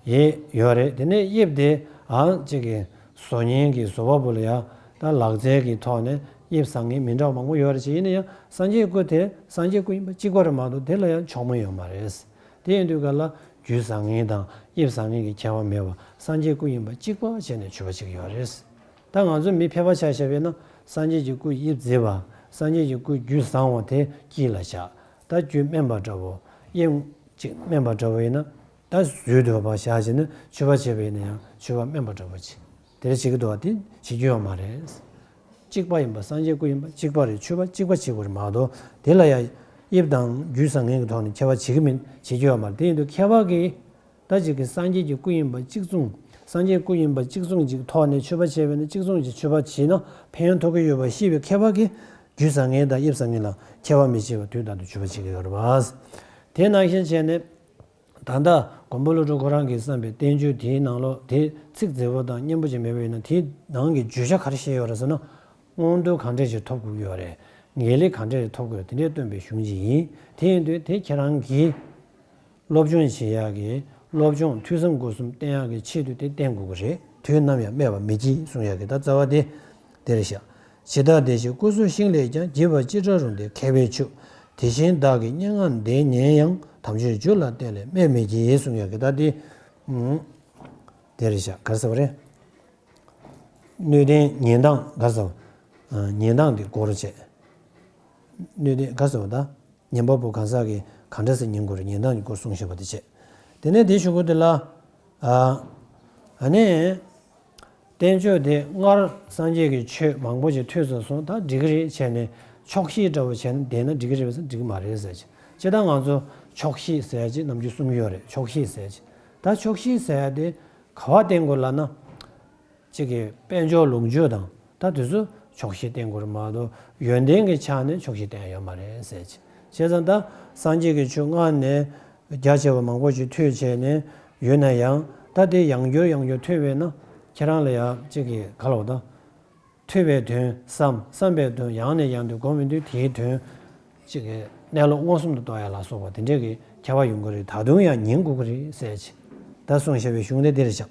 ཡེ་ཡོད་རེད། དེ་ནས་དབྱིབས་དེ་ཨང་གཅིག་གི་བཟོ་མཁན་གྱི་བཟོ་བ་པོ་ལ་ཡང་ད་ལག་རྩལ་གྱི་ཐོག་ནས་དབྱིབས་བཟང་ངན་མི་འདྲ་བ་མང་པོ་ཡོད་རེད་ཅེས། ཡིན་ན་ཡང་སངས་རྒྱས་སྐུ་དེ་སངས་རྒྱས་སྐུ་ཡིན་པ་གཅིག་པ་རེད་མ་གཏོགས་དེ་ལ་ཡང་ཕྱོགས་མང་ཡོད་མ་རེད། དེ་ཡིན་དུས་ག་ལ་རྒྱུ་བཟང་ངན་དང་དབྱིབས་བཟང་ངན་གྱི་ཁྱད་པར་མེད་པར་སངས་རྒྱས་སྐུ་ཡིན་པ་གཅིག་པ་བྱས་ནས་མཆོད་པ་བྱེད་ཀྱི་ཡོད་རེད། ད་ང་ཚོ་མི་ཕལ་པ་ཆ་བཞག་པས་ན་སངས་རྒྱས་ཀྱི་སྐུ་དབྱིབས་མཛེས་པ། སངས་རྒྱས་ཀྱི་སྐུ་རྒྱུ་བཟང་བ་དེ་དཀྱིལ་ལ་བཞག་ད་རྒྱུ་དམན་པ་འདྲ་བོ་དབྱིབས་གཅིག་དམན་པ་འདྲ་བོ་ཡིན་ན་ད་བཟོས་འདུག་པ་བཞག་བྱས་ནས་མཆོད་པ་བྱས་པ་ཡིན་ན་ཡང་མཆོད་པ་དམན་པ་འདྲ་བོ་བྱེད། དེ་འདྲ་བྱེད་ཀྱི་འདུག་པ་དེ་བྱེད་རྒྱུ་ཡོད་མ་རེད། གཅིག་པ་ཡིན་པ་སངས་རྒྱས་སྐུ་ཡིན་པ་གཅིག་པ་རེད། མཆོད་པ་གཅིག་པ་བྱེད་དགོས་རེད་མ་གཏོགས་དེ་ལ་ཡང་དབྱིབས་དང་རྒྱུ་བཟང་ངན་གྱི་ཐོག་ནས་ཁྱད་པར་བྱེད་ཀྱི་མིན་བྱེད་ཀྱི་ཡོད་མ་རེད། དེ་ཡིན་དུས་ཁྱད་པར་གྱི་ད་ཅིག་གི་སངས་རྒྱས་ཀྱི་སྐུ་ཡིན་པ་གཅིག་མཚུངས། སངས་རྒྱས་སྐུ་ཡིན་པ་གཅིག་མཚུངས་ཀྱི་ཐོག་ནས་མཆོད་པ་བྱས་པས་ན་གཅིག་མཚུངས་ཀྱི་མཆོད་པ་བྱས་ན་ཕན་ཡོན་ཐོབ་ཀྱི་ཡོད་པ་ཤེས་པའི་ཁྱད་པར་གྱིས་རྒྱུ་བཟང་ངན་དང་དབྱིབས་བཟང་ངན་ལ་ཁྱད་པར་མི་བྱེད་པར་དུས་ལྟར་དུ་མཆོད་པ་བྱེད་ཀྱི་ཡོད་རེད་པ། དེ་ནང་བཞིན་བྱས་ནས། ད་ལྟ་མགོན་པོ་ཀླུ་སྒྲུབ་ཁོ་རང་གིས་བསམ་པའི་བསྟན་བཅོས་དེའི་ནང་ལོགས་དེ་ཚིག་མཛེས་པོ་དང་སྙན་པོ་ཅིག་མེད་པ་ཡིན་ན་དེའི་ནང་གི་བརྗོད་བྱ་ག་རེ་བཤད་ཡོད་རེད་ཟེར་ན། མངོན་མཐོ་གང་འདྲ་ཞིག་ཐོབ་དགོས་ཀྱི་ཡོད་རེད། ངེས་ལེགས་གང་འདྲ་ཞིག་ཐོབ་དགོས་དེ་འདྲས་སྟོན་པའི་གཞུང་ཅིག་ཡིན། དེ་ཡིན་དུས་དེ་ཁྱེད་རང་གིས་སློབ་སྦྱོང་བྱེད་ཡག་གི་སློབ་སྦྱོང་ཐོས་བསམ་སྒོམ་གསུམ་བསྟེན་ཡག་གི་ཆེད་དུ་དེ་བསྟེན་དགོས་ཀྱི་རེད། དུས་ནམ་ཡང་སྨྲས་པ་མི་བགྱིད་གསུང་ཡག་གི་ད་རྩ་བ་དེ་དེ་རེད་ཤག་ཇི་ལྟར་བདེ་གཤེགས་སྐུ་གཟུགས་ཤིང་ལས་ཀྱང་། བགྱིས་པ་ཅི་འདྲ་རུང་སྟེ་མཁས་པས་ཕྱུག་དེ་བཞིན་བདག་གི་སྙན་ངག་འདི་ཉན་ཡང་། དམ་ཆོས་རྒྱུད་ལ་བརྟེན་ལས་སྨྲས་མི་བགྱིད་གསུང་ཡག་གི་ད་དེ་དེ་རེད་ཤག་ག་རེ་ཟེར་བ་རེད། སྣོད་ལྡན་ཉན་སྟངས་ག་རེ་ཟེར་བ། ཉན་སྟངས་དེ་སྐོར་བྱས། སྣོད་ལྡན་ག་རེ་ཟེར་བ་ད། ཉན་པ་པོ་གང་ཟག་གིས་གང་འདྲ་སེ་ཉན་དགོས་རེད། ཉན་སྟངས་ཀྱི་སྐོར་གསུངས་བཞག་པ་དེ་བྱས། དེ་ནས་དེ་གཞུག་གུ་དེ་ལ། ཨ་ནི། བསྟན་བཅོས་དེ་སྔར་སངས་རྒྱས་ཀྱི་ཆོས་མང་པོ་ཞིག་ཐོས་ཚར་སོང་། ད་འགྲིག་གི་རེད་བྱས་ནས་ཆོག་ཤེས་འདྲ་བོ་བྱས་ན་བསྡད་ན་འགྲིག་གི་རེད་པས་ཟེར་འགྲིག་གི་མ་རེད་ཟེར་གྱི། སྤྱིར་བཏང་ང་ཚོ་ཆོག་ཤེས་ཟེར་གྱི་ནམ་རྒྱུན་གསུང་གི་ཡོད་རེད། ཆོག་ཤེས་ཟེར་གྱི། ད་ཆོག་ཤེས་ཟེར་ཡ་དེ་ག་བ་བསྟེན་དགོས་ལབ་ན། གཅིག་གི་དཔལ་འབྱོར་ལོངས་སྤྱོད་དང་ད་དེ་ཚོ་ཆོག་ཤེས་བསྟེན་དགོས་རེད་མ་གཏོགས་ཡོན་ཏན་གྱི་ཆ་ནས་ཆོག་ཤེས་བསྟེན་ཡ་ཡོད་མ་རེད་ཟེར་གྱི། བྱས་ཙང་ད་སངས་རྒྱས་ཀྱི་ཆོས་སྔར་ནས་རྒྱ་ཆེ་བ་མང་པོ་ཞིག་ཐོས་བྱས་ནས་ཡོད་ན་ཡང་ད་དེ་ཡང་བསྐྱར་ཡང་བསྐྱར་ཐོས་པས་ན་ཁྱེད་རང་ལ་ཡང་གཅིག་གི་ག་ལབ་ད། ཐོས་པའི་དོན་བསམ། བསམ་པའི་དོན་ཡང་ནས་ཡང་དུ་སྒོམ་ཡོང་དུས་དེའི་དོན་ ཅིག་གི་གནས་ལུགས་མངོན་སུམ་དུ་རྟོགས་ཡ་ལ་སོགས་པ་དེ་འདྲའི་གི་ཁྱད་པར་ཡོང་གི་རེད། ད་དུང་ཡང་ཉན་དགོས་ཀྱི་རེད་ཟེར་ཅིག་ད་གསུངས་བཞག་པའི་གཞུང་དེ་འདིར་བཞག་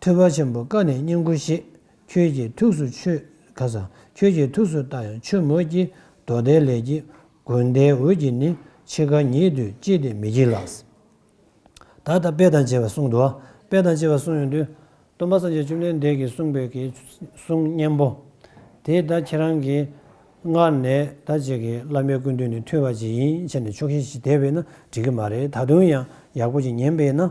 ཐོས་པ་ཆེན་པོ་བཀའ་ནི་བསྙེན་བཀུར་བཞེས། ཁྱོད་ཀྱི་ཐུགས་སུ་ཆོས་ག་ས། ཁྱོད་ཀྱི་ཐུགས་སུ་བལྟ་ཡང་ཆོས་མོད་ཀྱི། མདོ་སྡེ་ལས་ཀྱི་དགོན་སྡེའི་འོད་ཀྱིས་ནི། འཆི་ཁ་ཉིད་དུ་ཅི་སྟེ་མི་བགྱིད་ལགས། ད་ལྟ་དཔེ་དང་བཅས་པ་གསུངས་འདུག་དཔེ་དང་བཅས་པ་གསུངས་ཡོང་དུས། སྟོན་པ་སངས་རྒྱས་བཅོམ་ལྡན་འདས་ཀྱིས་གསུངས་པའི་གི་གསུང་སྙན་པོ། དེ་ད་ཁྱེད་རང་གིས་སྔར་ནས་ད་ཅིག་གི་བླ་མའི་སྐུ་མདུན་ནས་ཐོས་པ་ཅིག་ཡིན་བྱས་ནས་ཆོག་ཤེས་ཤིག་བསྡད་པས་ན་འགྲིག་གི་མ་རེད། ད་དུང་ཡང་ཡག་པོ་ཅིག་ཉན་པས་ན།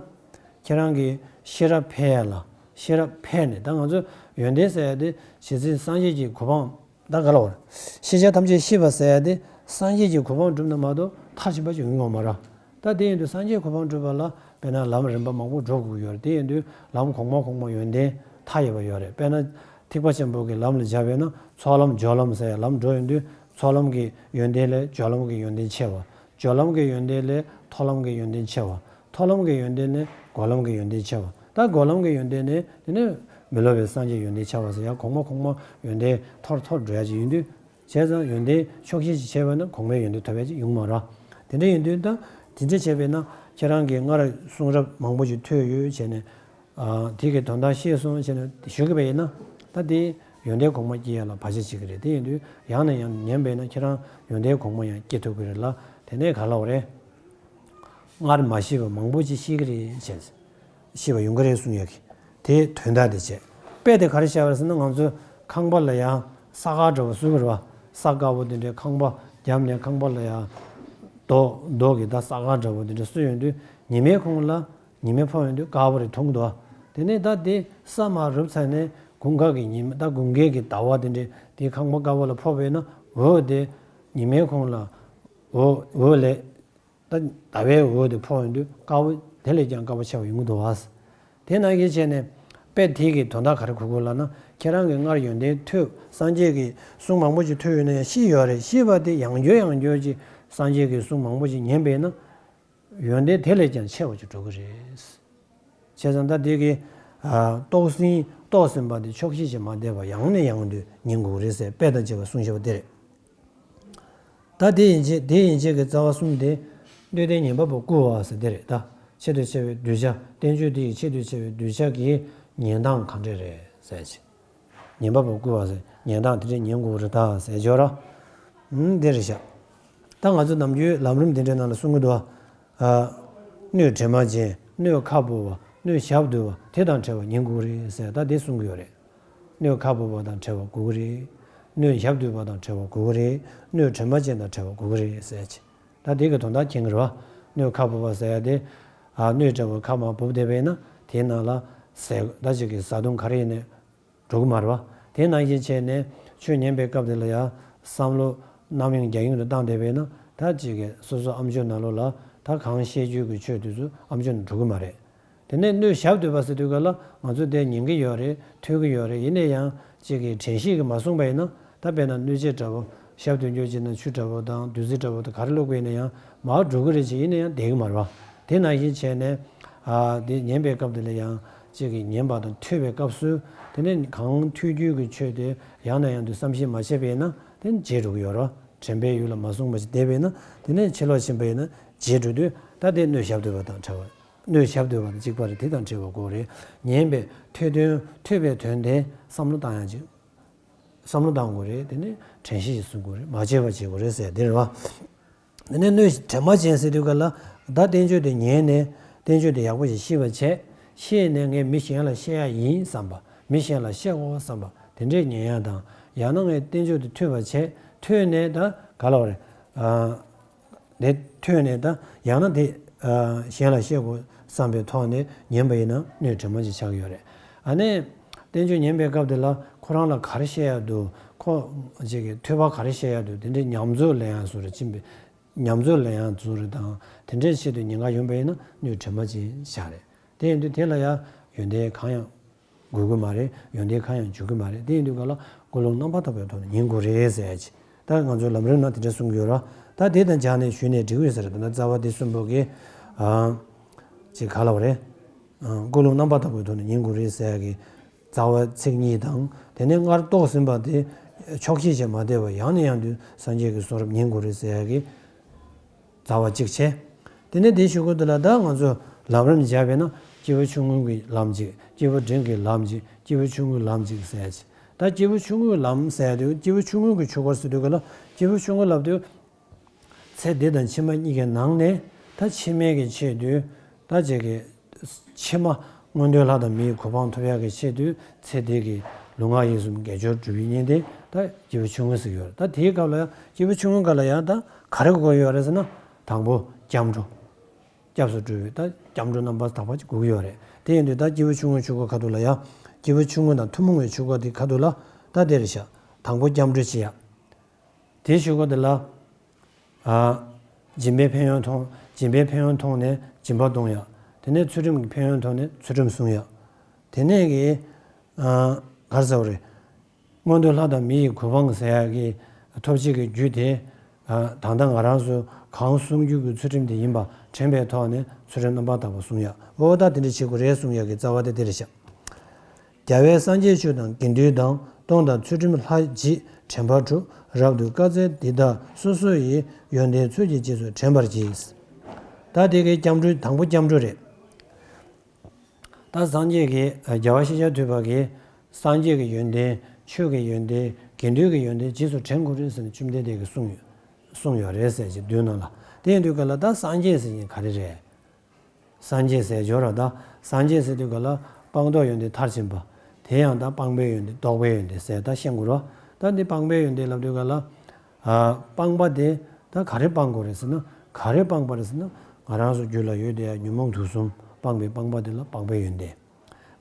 ཁྱེད་རང་གི་ཤེས་རབ་འཕེལ་ཡ་ལ་ཤེས་རབ་འཕེལ་ནས་ད་ང་ཚོ་ཡོན་ཏན་ཟེར་ཡ་དེ་ཇི་སྲིད་སངས་རྒྱས་ཀྱི་གོ་འཕང་ད་ག་ལ་བར། ཤེས་བྱ་ཐམས་ཅད་ཤེས་པ་ཟེར་ཡ་དེ་སངས་རྒྱས་ཀྱི་གོ་འཕང་བསྒྲུབས་ན་མ་གཏོགས་མཐར་ཕྱིན་པ་ཅིག་ཡོང་ངོ་མ་རེད། ད་དེ་ཡིན་དུས་སངས་རྒྱས་གོ་འཕང་བསྒྲུབ་པ་ལ་དཔེར་ན་ལམ་རིམ་པ་མང་པོ་འགྲོ་དགོས་ཀྱི་ཡོད་རེད། དེ་ཡིན་དུས་ལམ་གོང་མ་གོང་མ་ཡོན་ཏན་མཐའ་ཡས་པ་ཡོད་རེད། དཔེར་ན་ཐེག་པ་ཆེན་པོ་གི་ལམ་ལ་སྦྱར་བས་ན་ཚོགས་ལམ་སྦྱོར་ལམ་ཟེར་ཡ་ལམ་འགྲོ་ཡོང་དུས་ཚོགས་ལམ་གྱི་ཡོན་ཏན་ལས་སྦྱོར་ལམ་གྱི་ཡོན་ཏན་ཆེ་བ། སྦྱོར་ལམ་གྱི་ཡོན་ཏན་ལས་མཐོ་ལམ་གྱི་ཡོན་ཏན་ཆེ་བ། མཐོ་ལམ་གྱི་ཡོན་ཏན་ལས་འགོག་ལམ་གྱི་ཡོན་ཏན་ཆེ་བ། ད་འགོག་ལམ་གྱི་ཡོན་ཏན་ནི་དེ་ནི་མི་སློབ་པའི་སངས་རྒྱས་ཡོན་ཏན་ཆེ་བ་ཟེར་ཡ་གོང་མ་གོང་མ་ཡོན་ཏན་མཐོར་མཐོར་འགྲོ་ཡ་ཅིག་ཡིན་དུས། བྱས་ཙང་ཡོན་ཏན་ཆོག་ཤེས་ཅིག་བྱས་པ་ན་གོང་མའི་ཡོན་ཏན་ཐོབ་ཡ་ཅིག་ཡོང་མ་རེད། དེ་འདྲ་ཡིན་དུས་ད་དེ་འདྲ་བྱས་པས་ན་ཁྱེད་རང་གིས་སྔར་གསུང་རབ་མང་པོ་ཞིག་ཐོས་ཡོད་བྱས་ནས། ཨ། དེ་གི་དོན་དག་ཤེས་སོང་ཞེས་ནས་ཞུ་གི་བས་ཡིན་ན། ད་དེ་ཡོན་ཏན་གོང་མ་སྐྱེ་ཡ་ལ་བར་ཆད་བྱེད་ཀྱི་རེད། དེ་ཡིན་དུས་ཡང་ནས་ཡང་ཉན་པས་ན་ཁྱེད་རང་ཡོན་ཏན་གོང་མ་ཡང་སྐྱེ་ཐུབ་ཀྱི་རེད་ལ། དེ་ནས་ག་ལ་བ་རེད། སྔར་མ་ཤེས་པ་མང་པོ་ཅིག་ཤེས་ཀྱི་རེད་བྱས། ཤེས་པ་ཡོང་གི་རེད་གསུང་ཡ་གི། དེ་དོན་དག་དེ་བྱས། དཔེ་དེ་ག་རེ་བཤད་པ་རེད་ཟེར་ན་ང་ཚོ་ཁང་པ་ལ་ཡང་ས་དཀར་འདྲ་བོ་བཟོ་གི་རེད་བ། ས་དཀར་པོ་དེ་འདྲའི་ཁང་པ་བརྒྱབ་ནས་ཁང་པ་ལ་ཡང་རྡོ་རྡོ་གི་ད་ས་དཀར་འདྲ་བོ་དེ་འདྲ་བཟོས་ཡོང་དུས་ཉི་མའི་ཁོངས་ལ། ཉི་མས་ཕོག་ཡོང་དུས་དཀར་པོ་རེད་མཐོང་གི་འདུག་དེ་ནས་ད་དེ་ས་མར་རུབ་ཚར་ནས་དགུན་ཁ་གི་ཉི་མ་ད་དགུན་ཁའི་གི་ཟླ་བ་དེ་འདྲས་དེ་ཁང་པ་དཀར་པོ་ལ་ཕོག་པས་ན་འོད་དེ་ཉི་མའི་ཁོངས་ལ་འོད་འོད་ལས་ད་ཟླ་བའི་འོད་དེ་ཕོག་ཡོང་དུས་དཀར་པོ་དེ་ལས་ཀྱང་དཀར་པོ་ཆེ་བ་ཡོང་གི་འདུག་བ། དེ་ནང་བཞིན་བྱས་ནས་དཔེ་དེ་གི་དོན་དག་ག་རེ་གོ་དགོས་ལབ་ན། ཁྱེད་རང་གིས་སྔར་ཡོན་ཏན་ཐོས་སངས་རྒྱས་ཀྱི་གསུང་མང་པོ་ཞིག་ཐོས་ཡོད་ན་ཡང་ཤེས་ཡོད་རེད། ཤེས་པ་དེ་ཡང་བསྐྱར་ཡང་བསྐྱར་ཅིག་སངས་རྒྱས་ཀྱི་གསུང་མང་པོ་ཞིག་ཉན་པས་ན། ཡོན་ཏན་དེ་ལས་ཀྱང་ཆེ་བ་ཅིག་འགྲོ་གི་རེད། བྱས་ཙང་ད་དེ་གི་ཨ་རྟོགས་ཟིན་རྟོགས་ཟིན་པ་དེ་ཆོག་ཤེས་ཀྱིས་མ་བསྡད་པར་ཡང་ནས་ཡང་དུ་ཉན་དགོས་རེད་ཟེར་དཔེ་དང་བཅས་པ་གསུངས་བཞག་པ་དེ་རེད། ད་དེ་ཡན་ཆད་དེ་ཡན་ཆད་ཀྱི་རྩ་བ་གསུམ་དེ་སྣོད་ལྡན་ཉན་པ་པོ་བསྐུལ་བ་ཟེར་དེ་རེད། ད་ཆེད་དུ་བྱ་བའི་གདུལ་བྱ་བསྟན་བཅོས་དེ་ཡི་ཆེད་དུ་བྱ་བའི་གདུལ་བྱ་གི་ཉན་སྟངས་གང་འདྲ་རེད་ཟེར་ཅིག་ཉན་པ་པོ་བསྐུལ་བ་ཟེར་ཉན་སྟངས་དེ་འདྲ་ཉན་དགོས་རེད་ད་ཟེར་བརྗོད་ར། ཨུམ་དེ་རེད་ཤག་ད་ང་ཚོ་ནམ་རྒྱུན་ལམ་རིམ་དེ་འདྲའི་ནང་ལ་གསུང་གི་འདུག་ཨ། སྣོད་དྲི་མ་ཅན། སྣོད་ཁ་སྦུབ་པ། སྣོད་ཞབས་རྡོལ་བ་དེ་དང་བྲལ་བ་ཉན་དགོས་རེད་ཟེར་ད་དེ་གསུང་གི་ཡོད་རེད། སྣོད་ཁ་སྦུབ་པ་དང་བྲལ་བ་དགོས་ཀྱི་རེད། སྣོད་ཞབས་རྡོལ་བ་དང་བྲལ་བ་དགོས་ཀྱི་རེད། སྣོད་དྲི་མ་ཅན་དང་བྲལ་བ་དགོས་ཀྱི་རེད་ཟེར་ཅིག་ད་དེ་གི་དོན་དག་མཁྱེན་གྱི་རེད་བ། སྣོད་ཁ་སྦུབ་པ་ཟེར་ཡ་དེ། ཨ་སྣོད་འདྲ་བོ་ཁ་མར་སྦུབ་བསྡད་པས་ན་དེའི་ནང་ལ་ཟས་ད་ཅིག་གི་བཟའ་བཏུང་ག་རེ་ཡིན་ནའི་འགྲོ་གི་མ་རེད་བ། དེ་ནང་བཞིན་བྱས་ནས་ཆོས་ཉན་པའི་སྐབས་དེ་ལ་ཡང་བསམ་བློ་རྣམ་གཡེང་རྒྱ་གཡེང་དུ་བཏང་བསྡད་པས་ན་ད་ཅིག་གི་སོ་སོ་ཨ་མཆོག་ནང་ལོགས་ལ་ད་གང་བཤད་རྒྱུ་གི་ཆོས་དེ་ཚོ་ཨ་མཆོག་ནང་འགྲོ་གི་མ་རེད། དེ་ནས་སྣོད་ཞབས་རྡོལ་བ་ཟེར་དུས་ག་ལ་ང་ཚོ་དེ་ཉན་གི་ཡོད་རེད། ཐོས་ཀྱི་ཡོད་རེད། ཡིན་ན་ཡང་གཅིག་གི་དྲན་ཤེས་ཀྱིས་མ་བཟུང་པ་ཡིན་ན་ད་དཔེར་ན་སྣོད་ཆས་འདྲ་བོ་ཞབས་རྡོལ་རྒྱུ་བྱས་ན་ཆུ་འདྲ་བོ་དང་བདུད་རྩི་འདྲ་བོ་དང་ག་རེ་བླུགས་པ་ཡིན་ན་ཡང་མར་འགྲོ་གི་རེད་ཅེས་ཡིན་ན་ཡང་བསྡད་ཀྱི་མ་རེད་བ། དེ་ནང་བཞིན་བྱས་ནས་ཨ་དེ་ཉན་པའི་སྐབས་དེ་ལ་ཡང་གཅིག་གི་ཉན་པ་དང་ཐོས་པའི་སྐབས་སུ་དེ་ནས་གང་ཐོས་རྒྱུ་གི་ཆོས་དེ་ཡང་ནས་ཡང་དུ་བསམ་གཞིག་མ་བྱས་པ་ཡིན་ན་དེ་བརྗེད་འགྲོ་གི་ཡོད་རེད་བ། དྲན་པའི་ཡུལ་ལ་མ་བཟུང་བ་ཞིག་བསྡད་པ་ཡིན་ན་དེ་ནས་ཕྱི་ལོགས་ཕྱིན་པ་ཡིན་ན་བརྗེད་འགྲོ་དུས་ད་དེ་སྣོད་ཞབས་རྡོལ་བ་དང་བྲལ་བ། སྣོད་ཞབས་རྡོལ་བ་དང་གཅིག་པ་རེད། དེ་དང་བྲལ་བ་དགོས་རེད། ཉན་པའི་ཐོས་དོན་ཐོས་པའི་དོན་དེ་བསམ་བློ་བཏང་ཡང་ཅིག་བསམ་བློ་བཏང་དགོས་རེད། དེ་ནས་དྲན་ཤེས་ཤིག་བཟུང་དགོས་རེད། མ་བརྗེད་པ་བྱེད་དགོས་རེད་ཟེར་དེ་རེད་བ། དེ་ནས་སྣོད་དྲི་མ་ཅན་ཟེར་དུས་ག་ལ་ད་བསྟན་བཅོས་དེ་ཉན་ནས་བསྟན་བཅོས་དེ་ཡག་པོ་ཞིག་ཤེས་པ་བྱས། ཤེས་ནས་ངས་མི་གཞན་ལ་བཤད་ཡ་ཡིན་བསམ་པ། མི་གཞན་ལ་བཤད་དགོས་བསམ་པ་དེ་འདྲས་ཉན་ཡ་དང་ཡང་ན་ངས་བསྟན་བཅོས་དེ་ཐོས་པ་བྱས། ཐོས་ནས་ད་ག་ལ་བ་རེད། ཨ། དེ་ཐོས་ནས་ད་ཡང་ན་དེ་ཨ་གཞན་ལ་བཤད་དགོས་བསམ་པའི་ཐོག་ནས་ཉན་པ་ཡིན་ན་སྣོད་དྲི་མ་ཅན་ཆགས་ཀྱི་ཡོད་རེད། ཨ་ནི་བསྟན་བཅོས་ཉན་པའི་སྐབས་དེ་ལ་ཁོ་རང་ལ་ག་རེ་བཤད་ཡ་འདུག་ཁོ་ཅིག་གི་ཐོས་པ་ག་རེ་བཤད་ཡ་འདུག་དེ་འདྲའི་ཉམས་ཚོད་ལེན་ཡ་བཟོ་རེད། ཕྱིན་པའི་ཉམས་ཚོད་ལེན་ཡ་བཟོ་རེད་དང་དེ་འདྲའི་ཆེད་དུ་ཉན་ག་ཡོང་པ་ཡིན་ན་སྣོད་དྲི་མ་ཅན་ཆགས་རེད། དེ་ཡིན་དུས་དེ་ལ་ཡང་ཡོན་ཏན་གང་ཡང་། དགོས་ཀྱི་མ་རེད། ཡོན་ཏན་གང་ཡང་འཇུག་གི་མ་རེད། དེ་ཡིན་དུས་ག་ལ་ཀུན་སློང་རྣམ་པར་དག་པའི་ཐོག་ནས་ཉན་དགོས་རེད་ཟེར་ཡ་ཅིག་ད་ང་ཚོའི་ལམ་རིམ་ནང་དེ་འདྲ་གསུང་གི་ཡོད་ར། ད་དེ་དང་སྦྱར་ནས་ཞུས་ནས་འགྲིག་གི་ཡོད་ས་རེད། ད་ལྟ་རྩ་བ་དེ་གསུམ་པོ་གི་ཨ་ཅིག་ག་ལ་བ་རེད། ཨ་ཀུན་སློང་རྣམ་པར་དག་པའི་ཐོག་ནས་ཉན་དགོས་རེད་ཟེར་ཡ་གི་རྩ་བ་ཚིག་གཉིས་དང་དེ་ནས་སྔར་རྟོགས་ཟིན་པ་དེ་ ཕྱོགས་གཅིག་ཅེས་མ་བསྡད་པར་ཡང་ནས་ཡང་དུ་སངས་རྒྱས་ཀྱི་གསུང་རབ་ཉན་དགོས་རེད་ཟེར་ཡ་གི་རྩ་བ་གཅིག་བྱས། དེ་ནས་དེའི་གཞུག་གུ་དེ་ལ་ད་ང་ཚོ་ལམ་རིམ་སྦྱར་བས་ན་སྐྱེས་བུ་ཆུང་ངུའི་ལམ་གཅིག་སྐྱེས་བུ་འབྲིང་གི་ལམ་གཅིག་སྐྱེས་བུ་ཆུང་ངུའི་ལམ་གཅིག་ཟེར་ཡ་ཅིག་ད་སྐྱེས་བུ་ཆུང་ངུའི་ལམ་ཟེར་ཡ་དེ་སྐྱེས་བུ་ཆུང་ངུ་གི་ཆོས་སྐོར་ཟེར་དུས་ག་ལ་སྐྱེས་བུ་ཆུང་ངུ་ལབ་དུས། ཚེ་འདི་དང་ཕྱི་མ་གཉིས་ཀྱི་ནང་ནས་ད་ཕྱི་མའི་གི་ཆེད་དུ་ད་ཅིག་གི་ཕྱི་མ་མངོན་མཐོའི་ལྷ་དང་མི་ཡི་གོ་འཕང་ཐོབ་ཡག་གི་ཆེད་དུ་ཚེ་འདི་གི་ལུས་ངག་ཡིད་གསུམ་དགེ་སྦྱོར་སྒྲུབ་པའི་ཉིན་དེ་ད་སྐྱེས་བུ་ཆུང་ངུ་ཟེར་གྱི་ཡོད་རེད། ད་དེའི་སྐབས་ལ་ཡང་སྐྱེས་བུ་ཆུང་ངུའི་སྐབས་ལ་ཡང་ད་ག་རེ་དགོས་ཀྱི་ཡོད་རེད་ཟེར་ན། དང་པོ་སྐྱབས་འགྲོ། སྐྱབས་སུ་འགྲོ་བའི་ད་སྐྱབས་འགྲོ་རྣམ་པར་དག་པ་ཅིག་དགོས་ཀྱི་ཡོད་རེད། དེ་ཡིན་དུས་ད་སྐྱེས་བུ་ཆུང་ངུའི་ཆོས་སྐོར་ཁ་ཐུག་ལ་ཡང་སྐྱེས་བུ་ཆུང་ངུ་དང་ཐུན་མོང་བའི་ཆོས་སྐོར་དེ་ཁ་ཐུག་ལ་ད་དེ་རེད་ཤག་དང་པོ་སྐྱབས་འགྲོ་བྱེད་ཡ། དེའི་གཞུག་གུ་དེ་ལ། ཨ། སྦྱིན་པའི་ཕན་ཡོན་མཐོང་སྦྱིན་པའི་ཕན་ཡོན་མཐོང་ནས་སྦྱིན་པ་གཏོང་ཡ། དེ་ནས་ཚུལ་ཁྲིམས་ཀྱི་ཕན་ཡོན་མཐོང་ནས་ཚུལ་ཁྲིམས་སྲུང་ཡ། དེ་ནས་ཀྱི། ཨ། ག་རེ་ཟེར་བ་རེད། མངོན་མཐོའི་ལྷ་དང་མི་ཡི་གོ་འཕང་ཟེར་ཡ་གི་ཐོབ་བྱེད་ཀྱི་རྒྱུ་དེ། ཨ། ད་ལྟ་ང་རང་ཚོ་གང་བསྲུང་རྒྱུ་གི་ཚུལ་ཁྲིམས་དེ་ཡིན་པ་དྲན་པའི་ཐོག་ནས་ཚུལ་ཁྲིམས་རྣམ་པར་དག་པ་སྲུང་ཡ། འོ་ད་དེ་འདྲ་བྱེད་དགོས་རེད་གསུང་ཡ་གི་རྩ་བ་དེ་དེ་རེད་ཤག་རྒྱལ་བས་སངས་རྒྱས་ཆོས་དང་དགེ་འདུན་དང་། སྟོང་དང་ཚུལ་ཁྲིམས་ལྷ་བརྒྱད་དྲན་པར་གྲུབ། རབ་ཏུ་བཀའ་སྩལ་འདི་དག་སོ་སོ་ཡི། ཡོན་ཏན་ཚུལ་གྱིས་རྗེས་སུ་དྲན་པར་བགྱི། ད་དེ་གའི་སྐྱབས་འགྲོ་དང་པོ་སྐྱབས་འགྲོ་རེད། ད་སངས་རྒྱས་ཀྱི་རྒྱལ་བ་ཤཱཀྱ་ཐུབ་པ་གིས་སངས་རྒྱས་ཀྱི་ཡོན་ཏན་ཆོས་ཀྱི་ཡོན་ཏན་དགེ་འདུན་གྱི་ཡོན་ཏན་རྗེས་སུ་དྲན་དགོས་རེད་ཟེར་ནས་བཅོམ་ལྡན་འདས་ཀྱིས་གསུངས་ཡོད་གསུངས་ཡོད་རེད་ཟེར་གྱི་མདུན་ནང་ལ། དེ་ཡིན་དུས་ག་ལ་ད་སངས་རྒྱས་ཟེར་མཁན་ག་རེ་རེད། སངས་རྒྱས་ཟེར་སྦྱོར་ར་ད། སངས་རྒྱས་ཟེར་དུས་ག་ལ་སྤངས་རྟོགས་ཡོན་ཏན་མཐར་ཕྱིན་པ། དེ་ཡང་ད་སྤངས་པའི་ཡོན་ཏན་རྟོགས་པའི་ཡོན་ཏན་ཟེར་ད་ཤེས་དགོས་ར། ད་འདི་སྤངས་པའི་ཡོན་ཏན་ལབ་དུས་ག་ལ། ཨ། སྤངས་པ་དེ་ད་ག་རེ་སྤང་དགོས་རེད་ཟེར་ན། ག་རེ་སྤངས་པ་རེད་ཟེར་ན། ང་རང་ཚོ་རྒྱུད་ལ་ཡོད་དེ་ཡ་ཉོན་མོངས་དུག་གསུམ་སྤངས་པའི་སྤངས་པ་དེ་ལ་སྤངས་པའི་ཡོན་ཏན།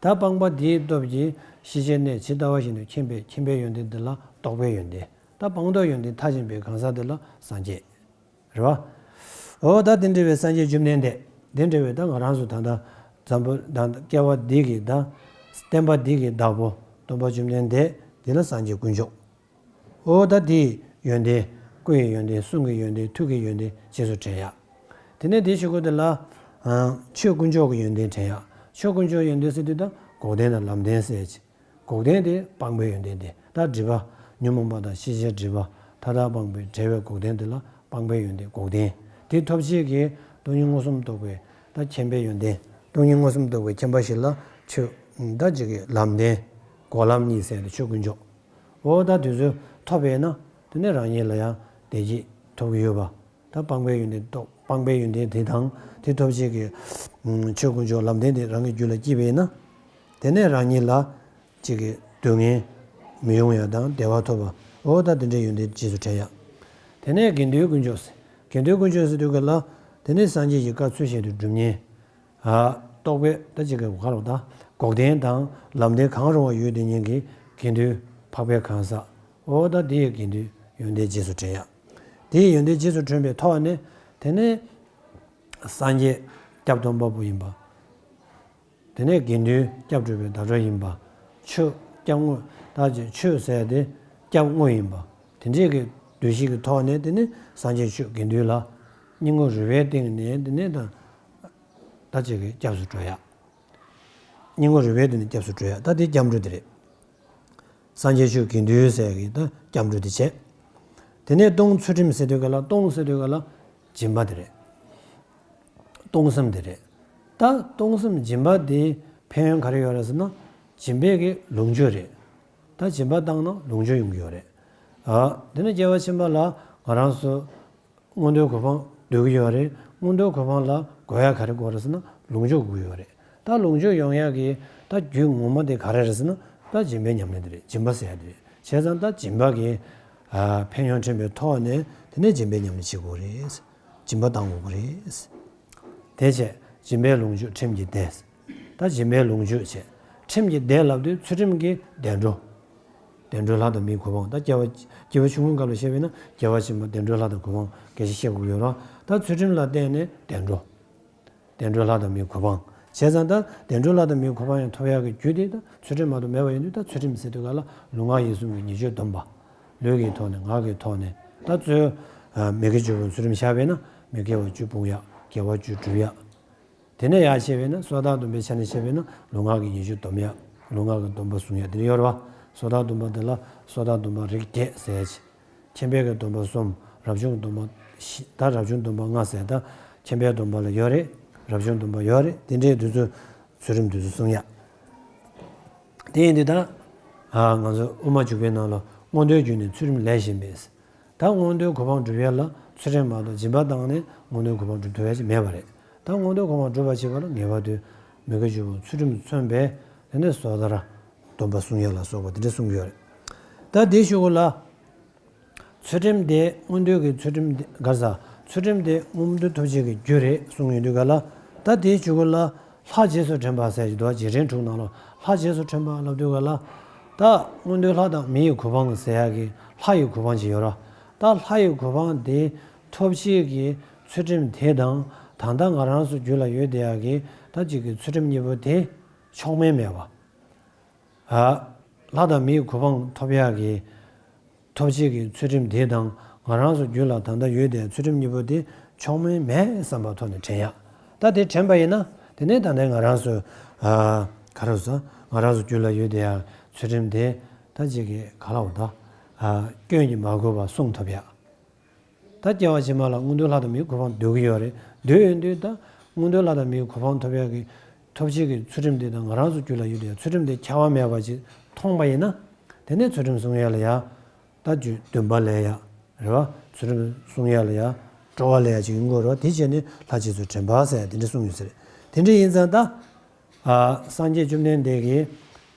ད་སྤངས་པ་དེའི་སྟོབས་ཀྱིས་ཤེས་བྱའི་གནས་ཇི་ལྟ་བ་བཞིན་དུ་མཁྱེན་པའི་མཁྱེན་པའི་ཡོན་ཏན་དེ་ལ་རྟོགས་པའི་ཡོན་ཏན། ད་སྤངས་རྟོགས་ཡོན་ཏན་མཐར་ཕྱིན་པའི་གང་ཟག་དེ་ལ་སངས་རྒྱས། རེད་བ། འོ་ད་དེ་འདྲ་བའི་སངས་རྒྱས་བཅོམ་ལྡན་འདས་དེ་འདྲ་བའི་ད་ང་རང་ཚོ་ད་ལྟ་འཛམ་བུ་ད་ལྟ་སྐྱེ་བ་འདི་གི་ད་བསྟན་པ་འདི་གི་བདག་པོ་སྟོན་པ་བཅོམ་ལྡན་འདས་འདི་ལ་སངས་རྒྱས་དཀོན་མཆོག་འོ་ད་དེའི་ཡོན་ཏན་སྐུ་ཡི་ཡོན་ཏན་གསུང་གི་ཡོན་ཏན་ཐུགས་ཀྱི་ཡོན་ཏན་རྗེས་སུ་དྲན་ཡ། དེ་ནས་དེའི་གཞུག་གུ་དེ་ལ་ཆོས་དཀོན་མཆོག་གི་ཡོན་ཏན་དྲན་ཡ། ཆོས་དཀོན་མཆོག་ཡོན་ཏན་ཟེར་དུས་ད་འགོག་བདེན་དང་ལམ་བདེན་ཟེར་ཅིག་འགོག་བདེན་དེ་སྤངས་པའི་ཡོན་ཏན་དེ་ད་སྒྲིབ་པ་ཉོན་མོངས་པ་དང་ཤེས་བྱའི་སྒྲིབ་པ་མཐའ་དག་སྤངས་པའི་བྲལ་བའི་འགོག་བདེན་དེ་ལ་སྤངས་པའི་ཡོན་ཏན་འགོག་བདེན་དེ་ཐོབ་བྱེད་ཀྱི་སྟོང་ཉིད་མངོན་སུམ་རྟོགས་པའི་ད་མཁྱེན་པའི་ཡོན་ཏན་སྟོང་ཉིད་མངོན་སུམ་རྟོགས་པའི་མཁྱེན་པ་ཞིག་ལ་ཆོས་ད་ཅིག་གི་ལམ་བདེན་འགོག་ལམ་གཉིས་ཟེར་ཏེ་ཆོས་དཀོན་མཆོག་འོ་ད་དེ་ཚོ་ཐོབ་པས་ན་དེ་ནས་རང་ཉིད་ལ་ཡང་བདེ་སྐྱིད་ཐོབ་ཀྱི་ཡོད་པ། ད་སྤངས་པའི་ཡོན་ཏན་རྟོགས་སྤངས་པའི་ཡོན་ཏན་དེ་དང་དེ་ཐོབ་བྱེད་ཀྱི་ཆོས་དཀོན་མཆོག་ལམ་བདེན་དེ་རང་གི་རྒྱུད་ལ་སྐྱེས་པས་ན། དེ་ནས་རང་ཉིད་ལ་གཅིག་གི་སྡུག་བསྔལ་མི་ཡོང་ཡ་དང་བདེ་བ་ཐོབ་པ། འོ་ད་དེ་འདྲའི་ཡོན་ཏན་རྗེས་སུ་དྲན་ཡ། དེ་ནས་དགེ་འདུན་དཀོན་མཆོག་ཟེར། དགེ་འདུན་དཀོན་མཆོག་ཟེར་དུས་ག་ལ། དེ་ནས་སངས་རྒྱས་ཀྱི་བཀའ་ཚུལ་བཞིན་དུ་སྒྲུབ་མཁན། ཨ། རྟོགས་པའི་ད་ཅིག་གི་ག་རེ་ད་འགོག་བདེན་དང་ལམ་བདེན་གང་རུང་བ་ཡོད་དེ་ཉིད་ཀྱི་དགེ་འདུན་འཕགས་པའི་གང་ཟག་འོ་ད་དེ་ཡི་དགེ་འདུན་ཡོན་ཏན་རྗེས་སུ་དྲན་ཡ། དེ་ཡི་ཡོན་ཏན་རྗེས་སུ་དྲན་པའི་ཐོག་ནས་དེ་ནས་སངས་རྒྱས་སྐྱབས་སྟོན་པ་པོ་ཡིན་པ། དེ་ནས་དགེ་འདུན་སྐྱབས་སྒྲུབ་པའི་བདག་པོ་ཡིན་པ། ཆོས་སྐྱབས་དངོས་ད་ཅིག་ཆོས་ཟེར་དེ་སྐྱབས་དངོས་ཡིན་པ། དེ་འདྲས་ཀྱི་འདུ་ཤེས་ཀྱི་ཐོག་ནས་དེ་ནས་སངས་རྒྱས་ཆོས་དགེ་འདུན་ལ་སྙིང་ཁུང་རུས་པའི་གཏིང་ནས་དེ་ནས་ད། ད་ཅིག་གི་སྐྱབས་སུ་འགྲོ་ཡ། སྙིང་ཁུང་རུས་པའི་གཏིང་ནས་སྐྱབས་སུ་འགྲོ་ཡ་ད་དེ་སྐྱབས་འགྲོ་དེ་རེད། སངས་རྒྱས་ཆོས་དགེ་འདུན་ཟེར་གི་ད་སྐྱབས་འགྲོ་དེ་བྱས། དེ་ནས་སྟོང་ཚུལ་ཁྲིམས་ཟེར་དུས་ག་ལ་སྟོང་ཟེར་དུས་ག་ལ་སྦྱིན་པ་དེ་རེད། སྟོང་བསམ་དེ་རེད། ད་སྟོང་བསམ་སྦྱིན་པ་དེ་ཕན་ཡོན་ག་རེ་ཡོད་རེད་ཟེར་ན། སྦྱིན་པའི་གི་ལོངས་སྤྱོད་རེད། ད་སྦྱིན་པ་བཏང་ན་ལོངས་སྤྱོད་ཡོང་གི་ཡོད་རེད། ཨ། དེ་ནས་སྐྱེ་བ་ཕྱི་མ་ལ་ང་རང་ཚོ། མངོན་མཐོའི་གོ་འཕང་འདོད་ཀྱི་ཡོད་རེད། མངོན་མཐོའི་གོ་འཕང་ལ་དགོས་ཡ་ག་རེ་དགོས་རེད་ཟེར་ན་ལོངས་སྤྱོད་དགོས་ཀྱི་ཡོད་རེད། ད་ལོངས་སྤྱོད་ཡོང་ཡ་གི་ད་རྒྱུ་ངོ་མ་དེ་ག་རེ་རེད་ཟེར་ན་ད་སྦྱིན་པའི་ཉམས་ལེན་དེ་རེད། སྦྱིན་པ་ཟེར་ཡ་དེ་རེད། བྱས་ཙང་ད་སྦྱིན་པ་གི་ཨ་ཕན་ཡོན་དྲན་པའི་ཐོག་ནས་དེ་ནས་སྦྱིན་པའི་ཉམས་ལེན་བྱེད་དགོས་རེད། སྦྱིན་པ་བཏང་དགོས་ཀྱི་རེད། དེ་བྱས་སྦྱིན་པའི་ལོངས་སྤྱོད་ཁྲིམས་ཀྱི་སྡེ། ད་སྦྱིན་པའི་ལོངས་སྤྱོད་བྱས། ཁྲིམས་ཀྱི་སྡེ་ལབ་དུས་ཚུལ་ཁྲིམས་ཀྱི་བདེ་འགྲོ། བདེ་འགྲོའི་ལྷ་དང་མིའི་གོ་འཕང་ད་སྐྱེ་བ་སྐྱེ་བ་ཆུང་ངུའི་སྐབས་ལ་བཤད་པས་ན་སྐྱེ་བ་ཕྱི་མ་བདེ་འགྲོའི་ལྷ་དང་གོ་འཕང་སྐད་ཆ་བཤད་དགོས་ཡོད་ར། ད་ཚུལ་ཁྲིམས་ལ་བརྟེན་ནས་བདེ་འགྲོ། བདེ་འགྲོའི་ལྷ་དང་མིའི་གོ་འཕང་། བྱས་ཙང་ད་བདེ་འགྲོའི་ལྷ་དང་མིའི་གོ་འཕང་ཡང་ཐོབ་ཡག་གི་རྒྱུ་དེ་ད་ཚུལ་ཁྲིམས་མ་གཏོགས་མེད་པ་ཡིན་དུས་ད་ཚུལ་ཁྲིམས་ཟེར་དུས་ག་ལ་ལུས་ངག་ཡིད་གསུམ་གྱི་ཉེས་སྤྱོད་སྡོམ་པ། ལུས་ཀྱི་ཐོག་ནས་ངག་གི་ཐོག་ནས་ད་གཙོས། མི་དགེ་བཅུ་སྤོང་ཚུལ་ཁྲིམས་བཞག་པས་ན་མི་དགེ་བ་བཅུ་སྤོང་ཡག་དགེ་བ་བཅུ་སྒྲུབ་ཡག་དེ་ནས་ཡར་བཤད་པས་ན་སོ་ཐར་སྡོམ་པའི་ཆ་ནས་བཤད་པས་ན་ལུས་ངག་གི་ཉེས་སྤྱོད་སྡོམ་ཡ། ལུས་ངག་གི་སྡོམ་པ་བསྲུང་ཡ་དེ་ཡོད་རེད་བ། སོ་ཐར་སྡོམ་པ་དེ་ལ་སོ་ཐར་སྡོམ་པ་རིགས་བརྒྱད་ཟེར་ཡ་ཅིག་མཁྱེན་པའི་གི་སྡོམ་པ་གསུམ། རབ་བྱུང་སྡོམ་པ་བཞི། ད་རབ་བྱུང་སྡོམ་པ་ལྔ་ཟེར། ད་མཁྱེན་པའི་སྡོམ་པ་ལ་ཡོད་རེད། རབ་བྱུང་སྡོམ་པ་ཡོད་རེད། དེ་འདྲའི་དུས་ཚོད་ཚུལ་ཁྲིམས་དུས་ཚོད་སྲུང་ཡ། དེ་ཡིན་དུས་ད། ཨ་ང་ཚོ་དབུ་མ་འཇུག་པའི་ནང་ལ་མངོན་མཐོའི་རྒྱུ་ནི་ཚུལ་ཁྲིམས་ལས་གཞན་པས། ད་མངོན་མཐོའི་གོ་འཕང་སྒྲུབ་ཡ་ལ་ཚུལ་ཁྲིམས་མ་གཏོགས་སྦྱིན་པ་བཏང་ནས་མངོན་མཐོའི་གོ་འཕང་སྒྲུབ་ཐུབ་ཡ་ཅིག་མེད་པ་རེད། ད་མངོན་མཐོའི་གོ་འཕང་སྒྲུབ་པར་བྱེད་པ་ལ་ངེས་པར་དུ་མི་དགེ་བཅུ་པོ་ཚུལ་ཁྲིམས་མཚོན་པས། དེ་ནས་སོ་ཐར་སྡོམ་པ་སྲུང་ཡ་ལ་སོགས་པ་དེ་འདྲ་གསུང་གི་ཡོད་རེད། ད་དེའི་གཞུག་གུ་ལ། ཚུལ་ཁྲིམས་དེ་མངོན་མཐོའི་གི་ཚུལ་ཁྲིམས་དེ་ག་རེ་ཟ། ཚུལ་ཁྲིམས་དེ་མངོན་མཐོ་ཐོབ་བྱེད་ཀྱི་རྒྱུ་རེད་གསུངས་ཡོང་དུས་ག་ལ། ད་དེའི་གཞུག་གུ་ལ་ལྷ་རྗེས་སུ་དྲན་པ་ཟེར་གྱི་འདུག་རྗེས་དྲན་དྲུག་ནང་ལ་ལྷ་རྗེས་སུ་དྲན་པ་ལབ་དུས་ག་ལ། ད་མངོན་མཐོའི་ལྷ་དང་མི་ཡི་གོ་འཕང་ཟེར་ཡག་གི་ལྷ་ཡི་གོ་འཕང་ཅིག་ཡོད་ར། ད་ལྷ་ཡི་གོ་འཕང་དེ་ཐོབ་བྱེད་ཀྱི་ཚུལ་ཁྲིམས་དེ་དང་ད་ལྟ་ང་རང་ཚོ་རྒྱུད་ལ་ཡོད་བསྡད་ཡག་གི་ད་ཅིག་གི་ཚུལ་ཁྲིམས་གཉིས་པོ་དེ་མཆོག་དམན་མེད་པ། ཨ། ལྷ་དང་མིའི་གོ་འཕང་ཐོབ་ཡག་གི་ཐོབ་བྱེད་ཀྱི་ཚུལ་ཁྲིམས་དེ་དང་ང་རང་ཚོ་རྒྱུད་ལ་ད་ལྟ་ཡོད་དེ་ཚུལ་ཁྲིམས་གཉིས་པོ་དེ་མཆོག་དམན་མེད་བསམ་པ་ཐོག་ནས་དྲན་ཡག་ད་དེ་དྲན་པ་ཡིན་ན་དེ་ནས་ད་ལྟ་ང་རང་ཚོ་ཨ། ག་རེ་ཟེར། ང་རང་ཚོ་རྒྱུད་ལ་ཡོད་དེ་ཡག་ཚུལ་ཁྲིམས་དེ་ད་ཅིག་གི་ག་ལ་འོ་ད། ཨ། སྐྱོན་གྱིས་མ་གོས་པ་སྲུང་ཐུབ་ཡག་ད་སྐྱེ་བ་ཕྱི་མ་ལ་མངོན་མཐོའི་ལྷ་དང་མིའི་གོ་འཕང་འདོད་ཀྱི་ཡོད་རེད། འདོད་ཡོད་དུས་ད་མངོན་མཐོའི་ལྷ་དང་མིའི་གོ་འཕང་ཐོབ་ཡག་གི་ཐོབ་བྱེད་ཀྱི་ཚུལ་ཁྲིམས་དེ་དང་ང་རང་ཚོ་རྒྱུད་ལ་ཡོད་དེ་ཚུལ་ཁྲིམས་དེ་ཁྱད་པར་མེད་པ་ཅིག་མཐོང་པ་ཡིན་ན། དེ་ནས་ཚུལ་ཁྲིམས་སྲུང་ཡག་ལ་ཡ། ད་རྒྱུ་འདུན་པ་ལས་ཡག་རེད་བ། ཚུལ་ཁྲིམས་སྲུང་ཡག་ལ་ཡ། སྤྲོ་བ་ལས་ཡག་ཅིག་ཡིན་དགོས་རེད་བ། དེ་བྱས་ནས་ལྷ་རྗེས་སུ་དྲན་པ་ཟེར་དེ་འདྲ་གསུངས་ཡོད་ཟེར། དེ་འདྲ་ཡིན་ཙང་ད། ཨ། སངས་རྒྱས་བཅོམ་ལྡན་འདས་ཀྱིས་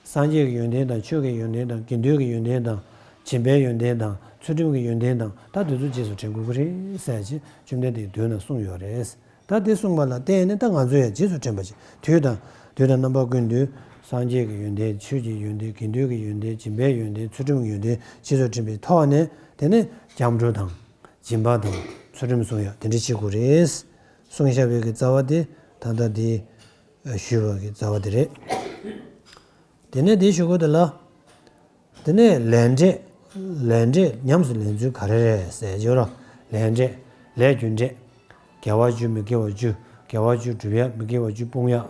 སངས་རྒྱས་ཀྱི་ཡོན་ཏན་དང་ཆོས་ཀྱི་ཡོན་ཏན་དང་དགེ་འདུན་གྱི་ཡོན་ཏན་དང་སྦྱིན་པའི་ཡོན་ཏན་དང་ཚུལ་ཁྲིམས་ཀྱི་ཡོན་ཏན་དང་ད་དེ་ཚོ་རྗེས་སུ་དྲན་དགོས་ཀྱི་རེད་ཟེར་ཅིག་བཅོམ་ལྡན་འདས་ཀྱི་མདོ་ན་གསུངས་ཡོད་རེད། ད་དེ་གསུངས་པ་ལ་བརྟེན་ནས་ད་ང་ཚོ་ཡང་རྗེས་སུ་དྲན་པ་ཅིག་དུས་དང་དུས་དང་རྣམ་པ་ཀུན་ཏུ་སངས་རྒྱས་ཀྱི་ཡོན་ཏན་ཆོས་ཀྱི་ཡོན་ཏན་དགེ་འདུན་གྱི་ཡོན་ཏན་སྦྱིན་པའི་ཡོན་ཏན་ཚུལ་ཁྲིམས་ཀྱི་ཡོན་ཏན་རྗེས་སུ་དྲན་པའི་ཐོག་ནས་དེ་ནས་སྐྱབས་འགྲོ་དང་སྦྱིན་པ་དང་ཚུལ་ཁྲིམས་སྲུང་ཡག་དེ་འདྲ་བྱེད་དགོས་རེད། གསུངས་བཞག་པའི་གི་རྩ་བ་དེ་ད་ལྟ་དེ། ཞུས་པ་གི་རྩ་བ་དེ་རེད། དེ་ནས་དེའི་གཞུག་གུ་དེ་ལ། དེ་ནས་ལས་འབྲས། ལས་འབྲས་ཉམས་སུ་ལེན་ཚུལ་ག་རེ་རེད་ཟེར་བརྗོད་རོགས། ལས་འབྲས། ལས་རྒྱུ་འབྲས། དགེ་བ་བཅུ་མི་དགེ་བ་བཅུ། དགེ་བ་བཅུ་སྒྲུབ་ཡག་མི་དགེ་བ་བཅུ་སྤོང་ཡག་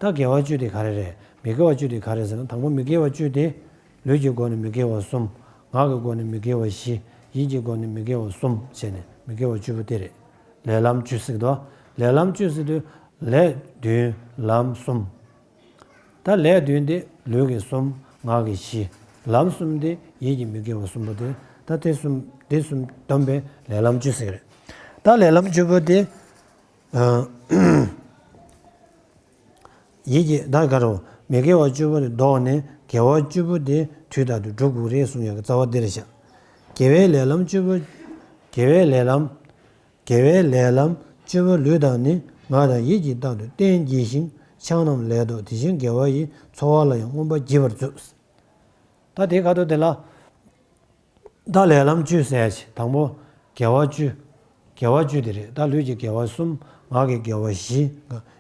ད་དགེ་བ་བཅུ་དེ་ག་རེ་རེད། མི་དགེ་བ་བཅུ་དེ་ག་རེ་ཟེར་ན་དང་པོ་མི་དགེ་བ་བཅུ་དེ། ལུས་ཀྱི་སྒོ་ནས་མི་དགེ་བ་གསུམ། ངག་གི་སྒོ་ནས་མི་དགེ་བ་བཞི། ཡིད་ཀྱི་སྒོ་ནས་མི་དགེ་བ་གསུམ་བྱས་ནས་མི་དགེ་བ་བཅུ་པོ་དེ་རེད། ལས་ལམ་བཅུ་ཟེར་གི་འདུག་ལས་ལམ་བཅུ་ཟེར་དུས་ལས་བདུན་ལམ་གསུམ། ད་ལས་བདུན་དེ་ལུས་ཀྱི་གསུམ། ངག་གི་བཞི། ལམ་གསུམ་དེ་ཡིད་ཀྱི་མི་དགེ་བ་གསུམ་པོ་དེ། ད་དེ་གསུམ་དེ་གསུམ་བསྡོམས་པས་ལས་ལམ་བཅུ་ཟེར་གི་རེད། ད་ལས་ལམ་བཅུ་པོ་དེ། ཡིད་ཀྱི་ད་ག་རུ་མི་དགེ་བ་བཅུ་པོ་དེ་ལྡོག་ནས་དགེ་བ་བཅུ་པོ་དེ་དུས་རྟག་ཏུ་སྒྲུབ་དགོས་རེད་གསུང་ཡག་གི་རྩ་བ་འདི་རེད་ཤག་དགེ་བའི་ལས་ལམ་བཅུ་པོ། དགེ་བའི་ལས་ལམ། དགེ་བའི་ལས་ལམ་བཅུ་པོ་ལུས་དང་ནི་ངག་དང་ཡིད་ཀྱིས་རྟག་ཏུ་གཏན་བགྱིས་ཤིང་ཆང་རྣམས་ལས་ལྡོག་དེ་བཞིན་དགེ་བ་ཡི་འཚོ་བ་ལ་ཡང་མངོན་པར་བགྱིད་པར་མཛོད། ད་དེའི་ཁ་ཐུག་དེ་ལ། ད་ལས་ལམ་བཅུ་ཟེར་ཡ་ཆེ་དང་པོ། དགེ་བ་བཅུ། དགེ་བ་བཅུ་དེ་རེད། ད་ལུས་ཀྱི་དགེ་བ་གསུམ། ངག་གི་དགེ་བ་བཞི།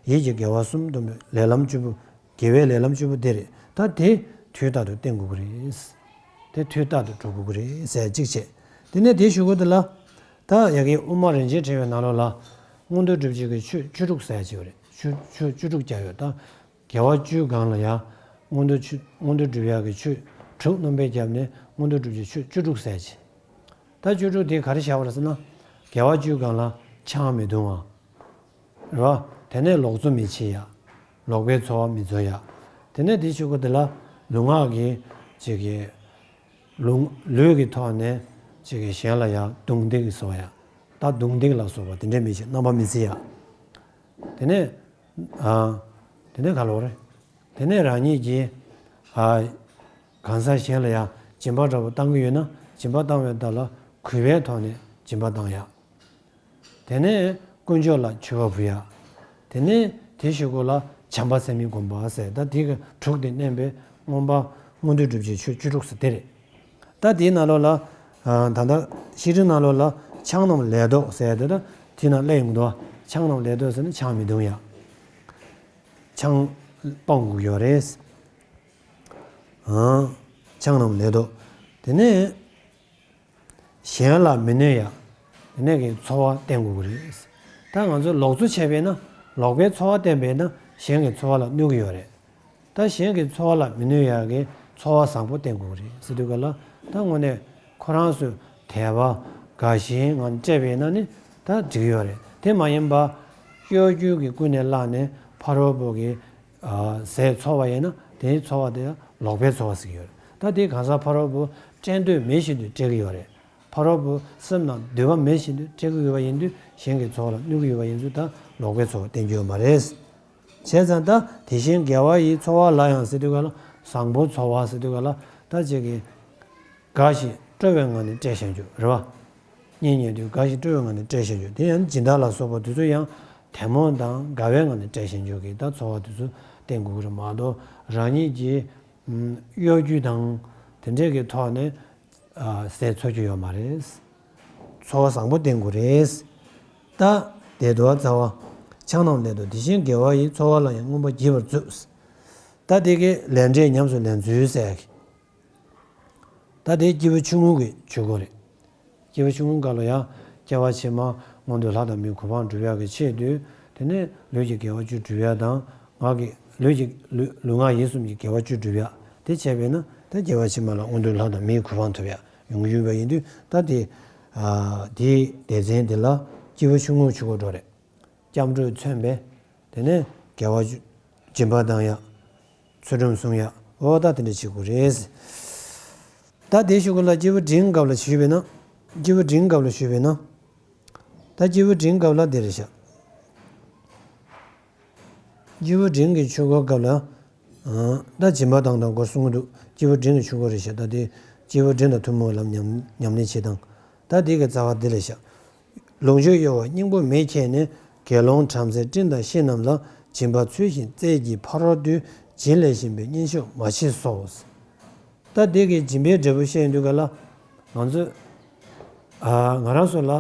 ཡིད་ཀྱི་དགེ་བ་གསུམ་བསྡོམས་པའི་ལས་ལམ་བཅུ་པོ། དགེ་བའི་ལས་ལམ་བཅུ་པོ་དེ་རེད། ད་དེ་དུས་རྟག་ཏུ་བསྟེན་དགོས་ཀྱི་རེད། དེ་དུས་རྟག་ཏུ་སྒྲུབ་དགོས་ཀྱི་རེད་ཟེར་གཅིག་བྱས། དེ་ནས་དེའི་གཞུག་གུ་དེ་ལ། ད་ཡ་གི་དབུ་མ་རིན་ཆེན་ཕྲེང་བའི་ནང་ལོགས་ལ། མངོན་མཐོ་སྒྲུབ་བྱེད་ཀྱི་ཆོས་བཅུ་དྲུག་ཟེར་ཡ་ཅིག་ཡོད་རེད། ཆོས་ཆོས་བཅུ་དྲུག་བརྒྱབ་ཡོད་ད། དགེ་བ་བཅུའི་སྒང་ལ་ཡང་མངོན་མཐོ་ཆོས་མངོན་མཐོ་སྒྲུབ་ཡག་གི་ཆོས་དྲུག་རྣམ་པར་བརྒྱབ་ནས་མངོན་མཐོ་སྒྲུབ་ཀྱི་ཆོས་བཅུ་དྲུག་ཟེར་གྱི། ད་བཅུ་དྲུག་དེ་ག་རེ་བྱ་བ་རེད་ཟེར་ན། དགེ་བ་བཅུའི་སྒང་ལ་ཆང་མི་འཐུང་བ། རེད་བ། དེ་ནས་ལོག་འཚོ་མི་བྱེད་ཡག་ལོག་པའི་འཚོ་བ་མི་འཚོ་ཡག་དེ་ནས་དེ་ཆོས་སྐུ་དེ་ལ་ལུས་ངག་གི་ཅིག་གི་ལུས་ལུས་ཀྱི་ཐོག་ནས་ཅིག་གི་གཞན་ལ་ཡང་རྡུང་རྡེག་བཟོ་ཡག་ད་རྡུང་རྡེག་ལ་སོགས་པ་དེ་འདྲ་མི་བྱེད། རྣམ་པ་མི་བརྩི་ཡག་དེ་ནས། ཨ། དེ་ནས་ག་ལོག་རེད། དེ་ནས་རང་ཉིད་ཀྱིས། ཨ། གང་ཟག་གཞན་ལ་ཡང་སྦྱིན་པ་འདྲ་པོ་བཏང་གི་ཡོད་ན་སྦྱིན་པ་བཏང་བའི་བདག་ལ་གུས་པའི་ཐོག་ནས་སྦྱིན་པ་བཏང་ཡག་དེ་ནས་དཀོན་མཆོག་ལ་མཆོད་པ་ཕུལ་ཡག་དེ་ནས་དེ་གཞུག་གུ་ལ་བྱམས་པ་སེམས་ཉིད་བསྒོམ་པ་ཟེར། ད་དེ་གི་དྲུག་དེ་བསྣན་པའི་མངོན་པ་མངོན་མཐོ་སྒྲུབ་བྱེད་ཆོས་བཅུ་དྲུག་ཟེར་དེ་རེད། ད་དེའི་ནང་ལོགས་ལ། ཨ། ད་ལྟ་བཤད་སྒྲུབ་ནང་ལོགས་ལ་ཆང་རྣམས་ལས་ལྡོག་ཟེར་ཡ་དེ་ད་དེའི་ནང་སླེབས་ཡོང་གི་འདུག་ཆང་རྣམས་ལས་ལྡོག་ཟེར་ན་ཆང་མི་འཐུང་ཡག་ཆང་སྤང་དགོས་ཡོད་རེད། ཨ། ཆང་རྣམས་ལས་ལྡོག་དེ་ནས་གཞན་ལ་མི་གནོད་ཡག་དེ་ནས་ཀྱི་འཚོ་བ་བསྟེན་དགོས་ཀྱི་རེད། ད་ང་ཚོ་ལོག་འཚོ་བྱས་པས་ན་ལོག་པའི་འཚོ་བ་བསྟེན་པས་ན་གཞན་གྱི་འཚོ་བ་ལ་གནོད་ཀྱི་ཡོད་རེད། ད་གཞན་གྱི་འཚོ་བ་ལ་མི་གནོད་ཡག་གི་ ཚོར་བ་བཟང་པོ་བསྟེན་དགོས་ཀྱི་རེད་ཟེར་དུས་ག་ལ། ད་དངོས་གནས་ཁོ་རང་ཚོས་དད་པ་དགའ་ཞེན་ངང་སྤྲད་པ་ཡིན་ན་ནི་ད་འགྲིག་གི་ཡོད་རེད། དེ་མ་ཡིན་པ་གཡོ་སྒྱུ་གི་ཀུན་ནས་བསླངས་ནས་ཕ་རོལ་པོ་གི་ཟས་འཚོལ་བ་ཡིན་ན། དེའི་ཚོར་བ་དེ་ལོག་པའི་ཚོར་བ་ཟེར་གྱི་ཡོད་རེད། ད་དེ་གང་ཟག་ཕ་རོལ་པོ་སྤྲད་འདོད་མེད་བཞིན་དུ་སྤྲད་ཀྱི་ཡོད་རེད། ཕ་རོལ་པོ་སེམས་ནང་འདོད་པ་མེད་བཞིན་དུ་སྤྲད་ཀྱི་ཡོད་པ་ཡིན་དུས། གཞན་གྱི་ཚོར་བ་ལ་གནོད་ཀྱི་ཡོད་པ་ཡིན་ཚུལ་ད་ལོག་པའི་ཚོར་བ་བསྟན་རྒྱུ་ཡོད་མ་རེད། བྱས་ཙང་ད་དེ་བཞིན་དགེ་བ་ཡི་ཚོར་བ་ལ་ཡང་ཟེར་དུས་ག་ལ། བཟང་པོ་ཚོར་བ་ཟེར་དུས་ག་ལ། ད་ཅིག་གིས་དགའ་ཞིང་སྤྲོ་བའི་ངང་ནས་སྤྲད་བཞག་རྒྱུ་རེད་བ། གཉེན་ཉེ་དུས་དགའ་ཞིང་སྤྲོ་བའི་ངང་ནས་སྤྲད་བཞག་རྒྱུ་དེ་ཡང་སྦྱིན་བདག་ལ་སོགས་པ་དེ་ཚོ་ཡང་དད་མོས་དང་དགའ་བའི་ངང་ནས་སྤྲད་བཞག་རྒྱུ་གི་ད་ཚོར་བ་དེ་ཚོ་བསྟན་དགོས་ཀྱི་རེད་མ་གཏོགས། རང་ཉིད་ཀྱི་གཡོ་སྒྱུ་དང་དེ་འདྲས་ཀྱི་ཐོག་ནས་ཟས་འཚོལ་རྒྱུ་ཡོད་མ་རེད། ཚོར་བ་བཟང་པོ་བསྟེན་དགོས་རེད། ད་དེ་དུ་བ་རྩ་བ། ཆགས་རྣམས་ལས་དང་དེ་བཞིན་དགེ་བ་ཡི། ཚོར་བ་ལ་ཡང་མངོན་པར་བགྱིད་པར་མཛོད། ད་དེ་གའི་ལས་འབྲས་ཉམས་སུ་ལེན་ཚུལ་ཟེར་གི། ད་དེ་སྐྱེས་བུ་ཆུང་ངུ་གི་ཆོས་སྐོར་རེད། སྐྱེས་བུ་ཆུང་ངུ་སྐབས་ལ་ཡང་སྐྱེ་བ་ཕྱི་མ་མངོན་མཐོའི་ལྷ་དང་མིའི་གོ་འཕང་སྒྲུབ་ཡག་གི་ཆེད་དུ། དེ་ནས་ལུས་ཀྱི་དགེ་བ་བཅུ་སྒྲུབ་ཡག་དང་། ངག་གི་ལུས་ཀྱི་ལུས་ལུས་ངག་ཡིད་གསུམ་གྱི་དགེ་བ་བཅུ་སྒྲུབ་ཡག་དེ་བྱས་པས་ན། ད་སྐྱེ་བ་ཕྱི་མ་ལ་མངོན་མཐོའི་ལྷ་དང་མིའི་གོ་འཕང་ཐོབ་ཡག་ཡོང་གི་ཡོད་པ་ཡིན་དུས། ད་དེ་ཨ་དེའི་སྡེ་ཚན་དེ་ལ་སྐྱེས་བུ་ཆུང་ངུའི་ཆོས་སྐོར་འགྲོ་རེད། སྐྱབས་འགྲོས་མཚོན་པས། དེ་ནས་དགེ་བ་བཅུ། སྦྱིན་པ་བཏང་ཡག་ཚུལ་ཁྲིམས་སྲུང་ཡག་འོ་ད་དེ་འདྲ་བྱེད་དགོས་རེད། ད་དེའི་གཞུག་གུ་ལ་སྐྱེས་བུ་འབྲིང་སྐབས་ལ་ཞུས་པས་ན། སྐྱེས་བུ་འབྲིང་སྐབས་ལ་ཞུས་པས་ན། ད་སྐྱེས་བུ་འབྲིང་སྐབས་ལ་དེ་རེད་ཤག་སྐྱེས་བུ་འབྲིང་གི་ཆོས་སྐོར་སྐབས་ལ། ཨང་། ད་སྦྱིན་པ་བཏང་དང་སྐོར་གསུང་གི་འདུག་སྐྱེས་བུ་འབྲིང་གི་ཆོས་སྐོར་རེད་ཤག་ད་དེ་སྐྱེས་བུ་འབྲིང་དང་ཐུན་མོང་ལམ་ཉམས་ཉམས་ལེན་བྱེད་སྟངས། ད་དེ་གི་རྩ་བ་འདི་རེད་ཤག་ལོངས་སྤྱོད་གཡོ་བ་སྙིང་པོ་མེད་ཁྱེར་ནས། དགེ་སློང་བྲམ་ཟེ་སྤྲིན་དང་ཤིང་རྣམས་ལ། སྦྱིན་པ་ཚུལ་བཞིན་སྩལ་གྱིས་ཕ་རོལ་ཏུ། བྱིན་ལེན་བཞིན་པས་གཉེན་མཆོག་མ་མཆིས་སོ། ད་འདི་གི་སྦྱིན་པའི་འབྲས་བུ་བཤད་ཡོང་དུས་ག་ལ། ང་ཚོས་ཨ་ང་རང་ཚོ་ལ་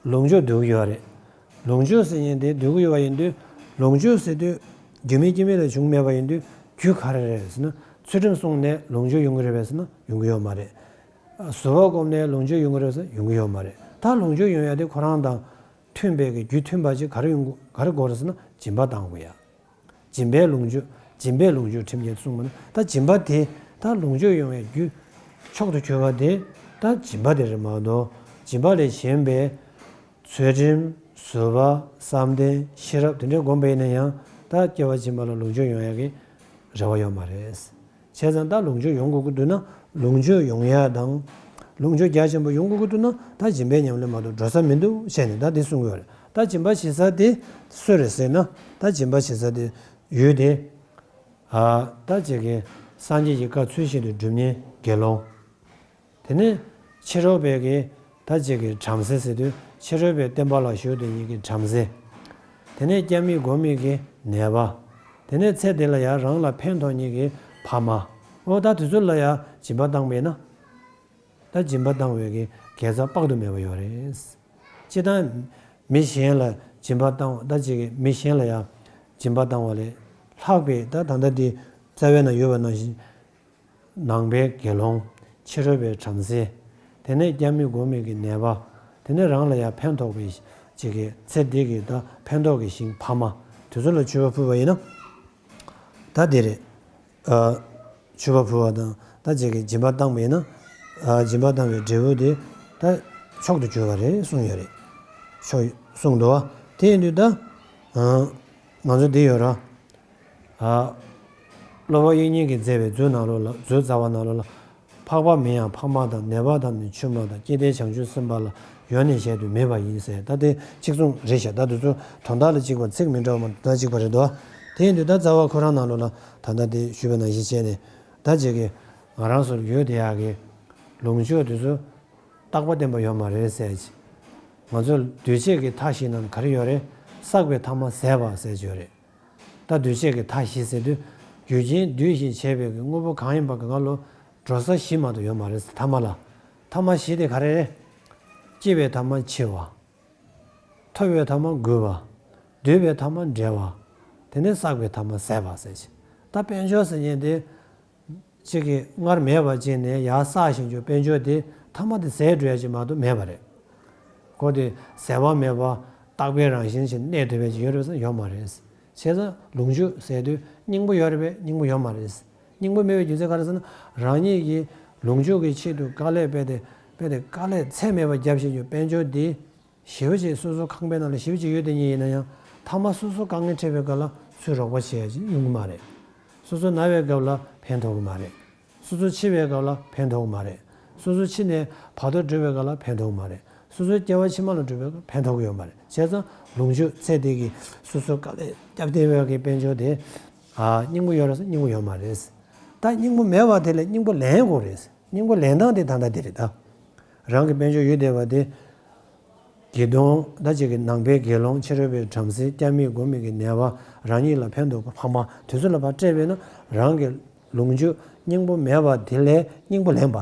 ལོངས་སྤྱོད་འདོད་ཀྱི་ཡོད་རེད། ལོངས་སྤྱོད་ཟེར་མཁན་དེ་འདོད་ཀྱི་ཡོད་པ་ཡིན་དུས། ལོངས་སྤྱོད་ཟེར་དུས་རྒྱུ་མེད་རྐྱེན་མེད་ལ་བྱུང་མེད་པ་ཡིན་དུས། རྒྱུ་ག་རེ་རེད་ཟེར་ན། ཚུལ་ཁྲིམས་བསྲུངས་ནས་ལོངས་སྤྱོད་ཡོང་གི་རེད་པས་ཟེར་ན་ཡོང་གི་ཡོད་མ་རེད། བཟོད་པ་བསྒོམས་ནས་ལོངས་སྤྱོད་ཡོང་གི་རེད་ཟེར་ན་ཡོང་གི་ཡོད་མ་རེད། ད་ལོངས་སྤྱོད་ཡོང་ཡ་དེ་ཁོ་རང་དང་མཐུན་པའི་གི་རྒྱུ་མཐུན་པ་ཅིག་ག་རེ་ཡོང་དགོས། ག་རེ་དགོས་རེད་ཟེར་ན་སྦྱིན་པ་བཏང་དགོས་ཡ། སྦྱིན་པས་ལོངས་སྤྱོད། སྦྱིན་པས་ལོངས་སྤྱོད་ཁྲིམས་བརྒྱད་གསུངས་པ་ན། ད་སྦྱིན་པ་དེ་ད་ལོངས་སྤྱོད་ཡོང་བའི་རྒྱུ་མཆོག་ཏུ་གྱུར་པ་དེ་ད་སྦྱིན་པ་དེ་རེད་མ་གཏོགས། སྦྱིན་པ་ལས་གཞན་པའི་ཚུལ་ཁྲིམས། བཟོད་པ། བསམ་གཏན། ཤེས་རབ་དེ་འདྲའི་སྒོམ་པ་ཡིན་ན་ཡང་། ད་སྐྱེ་བ་ཕྱི་མ་ལ་ལོངས་སྤྱོད་ཡོང་ཡག་གི་རེ་བ་ཡོད་མ་རེད། བྱས་ཙང་ད་ལོངས་སྤྱོད་ཡོང་དགོས་ཀྱི་འདུག་ན། ལོངས་སྤྱོད་ཡོང་ཡག་དང་། ལོངས་སྤྱོད་རྒྱ་ཆེན་པོ་ཡོང་དགོས་ཀྱི་འདུག་ན། ད་སྦྱིན་པའི་ཉམས་ལེན་མ་གཏོགས་འགྲོ་ས་མི་འདུག་བྱས་ནས་ད་འདི་གསུང་གི་ཡོད་རེད། ད་སྦྱིན་པ་བྱེད་ས་དེ་སུ་རེད་ཟེར་ན། ད་སྦྱིན་པ་བྱེད་ས་དེ་ཡུལ་དེ། ཨ་ད་ཅིག་གི་སངས་རྒྱས་ཀྱི་བཀའ་ཚུལ་བཞིན་དུ་སྒྲུབ་མཁན་དགེ་སློང་། དེ་ནས་ཕྱི་རོལ་པའི་གི་ད་ཅིག་གི་བྲམ་ཟེ་ཟེར་དུས། ཕྱི་རོལ་པའི་བསྟན་པ་ལ་ཞུགས་དེ་ཉིད་ཀྱི་བྲམ་ཟེ། དེ་ནས་སྐྱབས་མེད་མགོན་མེད་ཀྱི་ནད་པ། དེ་ནས་ཚེ་འདི་ལ་ཡང་རང་ལ་ཕན་ཐོགས་མཁན་གྱི་ཕ་མ། འོ་ད་དེ་ཚོ་ལ་ཡང་སྦྱིན་པ་བཏང་བས་ན། ད་སྦྱིན་པ་བཏང་བའི་གི་དགེ་རྩ་དཔག་ཏུ་མེད་པ་ཡོད་རེད། སྤྱིར་བཏང་མི་གཞན་ལ་སྦྱིན་པ་བཏང་བ། ད་ཅིག་གི་མི་གཞན་ལ་ཡང་སྦྱིན་པ་བཏང་བ་ལས་ལྷག་པའི། ད་ད་ལྟ་འདི་རྩ་བའི་ནང་ཡོད་པ་ནང་བཞིན། ནང་པའི་དགེ་སློང་། ཕྱི་རོལ་པའི་བྲམ་ཟེ། དེ་ནས་སྐྱབས་མེད་མགོན་མེད་ཀྱི་ནད་པ། དེ་ནས་རང་ལ་ཡང་ཕན་ཐོགས་པའི་ཅིག་གི་ཚེ་འདི་གི་ད་ཕན་ཐོགས་ཀྱི་ཞིང་ཕ་མ། དེ་ཚོ་ལ་མཆོད་པ་ཕུལ་བ་ཡིན་ན། ད་དེ་རེད། ཨ་མཆོད་པ་ཕུལ་བ་དང་ད་ཅིག་གི་སྦྱིན་པ་བཏང་བ་ཡིན་ན། ཨ་སྦྱིན་པ་བཏང་བའི་འབྲས་བུ་དེ་ད་མཆོག་ཏུ་གྱུར་པ་རེད་གསུངས་ཡོད་རེད། མཆོག་གསུངས་འདུག་བ། དེ་ཡིན་དུས་ད་ཨ་ང་ཚོ་འདི་ཡོད་ར། ཨ། སློབ་དཔོན་དབྱིག་གཉེན་གྱིས་མཛད་པའི་མཛོད་ནང་ལོགས་ལ། མཛོད་རྩ་བ་ནང་ལོགས་ལ། འཕགས་པ་མིན་ཡང་འཕགས་མ་དང་། ནད་པ་དང་ནི་ཆུང་མ་དང་། སྐྱེ་མཐའི་བྱང་ཆུབ་སེམས་དཔའ་ལ། ཡོན་ནི་གཞན་དུ་མེད་པ་ཡིན་ཟེར། ད་དེ་གཅིག་མཚུངས་རེད་ཤག་ད་དེ་ཚོ་དོན་དག་ལ་གཅིག་པ། ཚིག་མི་འདྲ་བ་མ་གཏོགས་ད་གཅིག་པ་རེད་དོ། དེ་ཡིན་དུས་ད་རྩ་བ་ཁོ་རང་ནང་ལོགས་ལ་ད་ལྟ་དེ་ཞུས་པ་ནང་བཞིན་བྱས་ནས། ད་ཅིག་གི་ང་རང་ཚོར་ཡོད་དེ་ཡག་གི་ལོངས་སྤྱོད་དེ་ཚོ་རྟག་པ་བརྟན་པ་ཡོད་མ་རེད་ཟེར་གྱི། ང་ཚོ་འདུས་བྱས་ཀྱི་མཐའ་བཞི་ནང་ག་རེ་ཡོད་རེད། བསགས་པའི་ཐ་མ་ཟད་པ་ཟེར་གྱི་ཡོད་རེད། ད་འདུས་བྱས་ཀྱི་མཐའ་བཞི་ཟེར་དུས། རྒྱུ་རྐྱེན་འདུས་ཤིང་བྱས་པའི་གི་དངོས་པོ་གང་ཡིན་པ་གང་ག་ལོ་འགྲོ་ས་བཞི་མ་གཏོགས་ཡོད་མ་རེད་ཟེར། ཐ་མ་ལ། ཐ་མ་བཞི་དེ་ག་རེ་རེད། སྐྱེ་བའི་ཐ་མ་འཆི་བ། ཐོབ་པའི་ཐ་མ་རྒུད་པ། འདོད་པའི་ཐ་མ་བྲལ་བ། དེ་ནས་བསགས་པའི་ཐ་མ་ཟད་པ་ཟེར་གྱི། ད་དཔལ་འབྱོར་ཟེར་མཁན་དེ། གཅིག་གིས་སྔར་མེད་པ་ཅིག་ནས་ཡར་བསགས་བཞིན་གྱི་དཔལ་འབྱོར་དེ་མཐའ་མ་དེ་ཟད་འགྲོ་ཡ་ཅིག་མ་གཏོགས་མེད་པ་རེད། ཁོ་དེ་ཟད་པ་མེད་པ་རྟག་པའི་རང་བཞིན་ཞིག་གནས་ཐུབ་པ་ཅིག་ཡོད་རེད་ཟེར་ན་ཡོད་མ་རེད། བྱས་ཙང་ལོངས་སྤྱོད་ཟེར་དུས་སྙིང་པོ་ཡོད་རེད་པས། སྙིང་པོ་ཡོད་མ་རེད། སྙིང་པོ་མེད་པའི་རྒྱུ་མཚན་ག་རེ་ཟེར་ན། རང་ཉིད་ཀྱིས་ལོངས་སྤྱོད་ཀྱི་ཆེད་དུ་དཀའ་ལས་དཔེ་དེ་དཔེ་དེ་དཀའ་ལས་ཚད་མེད་པ་བརྒྱབ་བཞིན་གྱི་དཔལ་འབྱོར་འདི་ཞེ་པོ་ཅིག་སོ་སོ་ཁང་པའི་ནང་ལ་ཞེ་པོ་ཅིག་ཡོད་དེ་ཉིད་ཡིན་ན་ཡང་། མཐའ་མ་སོ་སོ་དཀའ་ངལ་འཕྲད་པའི་སྐབས་ལ་ཚུར་རོགས་པ་བྱེད་ཡ་ཅིག་ཡོང་གི་མ་རེད། སོ་སོ་ན་བའི་སྐབས་ལ་ཕན་ཐོགས་ཀྱི་མ་རེད། སོ་སོ་འཆི་བའི་སྐབས་ལ་ཕན་ཐོགས་ཀྱི་མ་རེད། སོ་སོ་འཆི་ནས་བར་དོར་འགྲོ་བའི་སྐབས་ལ་ཕན་ཐོགས་ཀྱི་མ་རེད། སོ་སོའི་སྐྱེ་བ་ཕྱི་མ་ལ་འགྲོ་བའི་སྐབས་ཕན་ཐོགས་ཀྱི་ཡོད་མ་རེད། བྱས་ཙང་ལོངས་སྤྱོད་ཚད་ལྡན་གྱི་སོ་སོ་དཀའ་ལས་བརྒྱབ་བསྡད་པའི་གི་དཔལ་འབྱོར་དེ། ཨ། སྙིང་པོ་ཡོད་རེད་ཟེར་སྙིང་པོ་ཡོད་མ་རེད། ད་སྙིང་པོ་མེད་པ་དེ་ལ་སྙིང་པོ་ལེན་དགོས་རེད། སྙིང་པོ་ལེན་སྟངས་དེ་ད་ལྟ་དེ་རེད་ད། རང་གི་དཔལ་འབྱོར་ཡོད་བསྡད་པ་དེ། དགེ་གདོང་ད་ཅིག་གི་ནང་པའི་དགེ་སློང་ཕྱི་རོལ་པའི་བྲམ་ཟེ་སྐྱབས་མེད་མགོན་མེད་ཀྱི་ནད་པ་རང་ཉིད་ལ་ཕན་ཐོགས་པ་ཕ་མ་དེ་ཚོ་ལ་ཕར་སྤྲད་པས་ན། རང་གི་ལོངས་སྤྱོད་སྙིང་པོ་མེད་པ་དེ་ལས་སྙིང་པོ་ལེན་པ།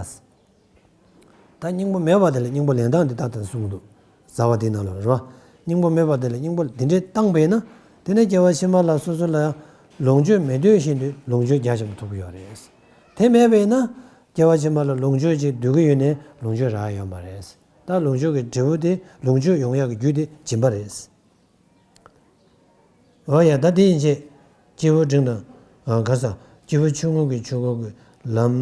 ད་སྙིང་པོ་མེད་པ་དེ་ལ་སྙིང་པོ་ལེན་སྟངས་འདི་ལྟར་དུ་གསུངས་འདུག། རྩ་བ་འདི་ནང་ལ་རེད་བ། སྙིང་པོ་མེད་པ་དེ་ལ་སྙིང་པོ་འདི་འདྲའི་བཏང་པས་ན། དེ་ནས་སྐྱེ་བ་ཕྱི་མ་ལ་སོ་སོ་ལ་ཡང་ལོངས་སྤྱོད་མི་འདོད་བཞིན་དུ་ལོངས་སྤྱོད་རྒྱ་ཆེན་པོ་ཐོབ་ཀྱི་ཡོད་རེད། དེ་མེད་པས་ན། སྐྱེ་བ་ཕྱི་མ་ལ་ལོངས་སྤྱོད་ཅིག་འདོད་ཀྱི་ཡོད་ནའི་ལོངས་སྤྱོད་རག་ཡོད་མ་རེད། ད་ལོངས་སྤྱོད་ཀྱི་འབྲས་བུ་དེ་ལོངས་སྤྱོད་ཡོང་ཡག་གི་རྒྱུ་དེ་སྦྱིན་པ་རེད། འོ་ཡ། ད་དེ་ཡིན་ཚེ། སྐྱེས་བུ་འབྲིང་དང་། ཨ། ག་རེ་ཟེར། སྐྱེས་བུ་ཆུང་ངུ་གི་ཆོས་འཁོར་གྱི་ལམ།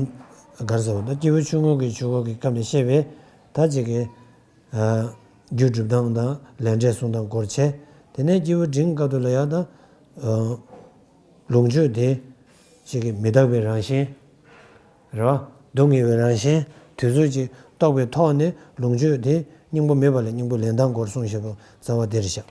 ག་རེ་ཟེར་བ། ད་སྐྱེས་བུ་ཆུང་ངུ་གི་ཆོས་འཁོར་གྱི་སྐབས་ནས་བཤད་པའི་ད་ཅིག་གི། ཨ། རྒྱུ་སྒྲུབ་སྟངས་དང་ལས་འབྲས་སྲུང་སྟངས་སྐོར་བྱས། དེ་ནས་སྐྱེས་བུ་འབྲིང་སྐབས་དུ་ལ་ཡང་ད། ཨ། ལོངས་སྤྱོད་དེ་ཅིག་གི་མི་རྟག་པའི་རང་བཞིན་རེད་བ། སྡུག་བསྔལ་བའི་རང་བཞིན་དེ་ཚོ་ཅིག་རྟོགས་པའི་ཐོག་ནས་ལོངས་སྤྱོད་དེ་སྙིང་པོ་མེད་པ་ལ་སྙིང་པོ་ལེན་སྟངས་སྐོར་གསུངས་བཞག་པ་རྩ་བ་དེ་རེད་ཤག།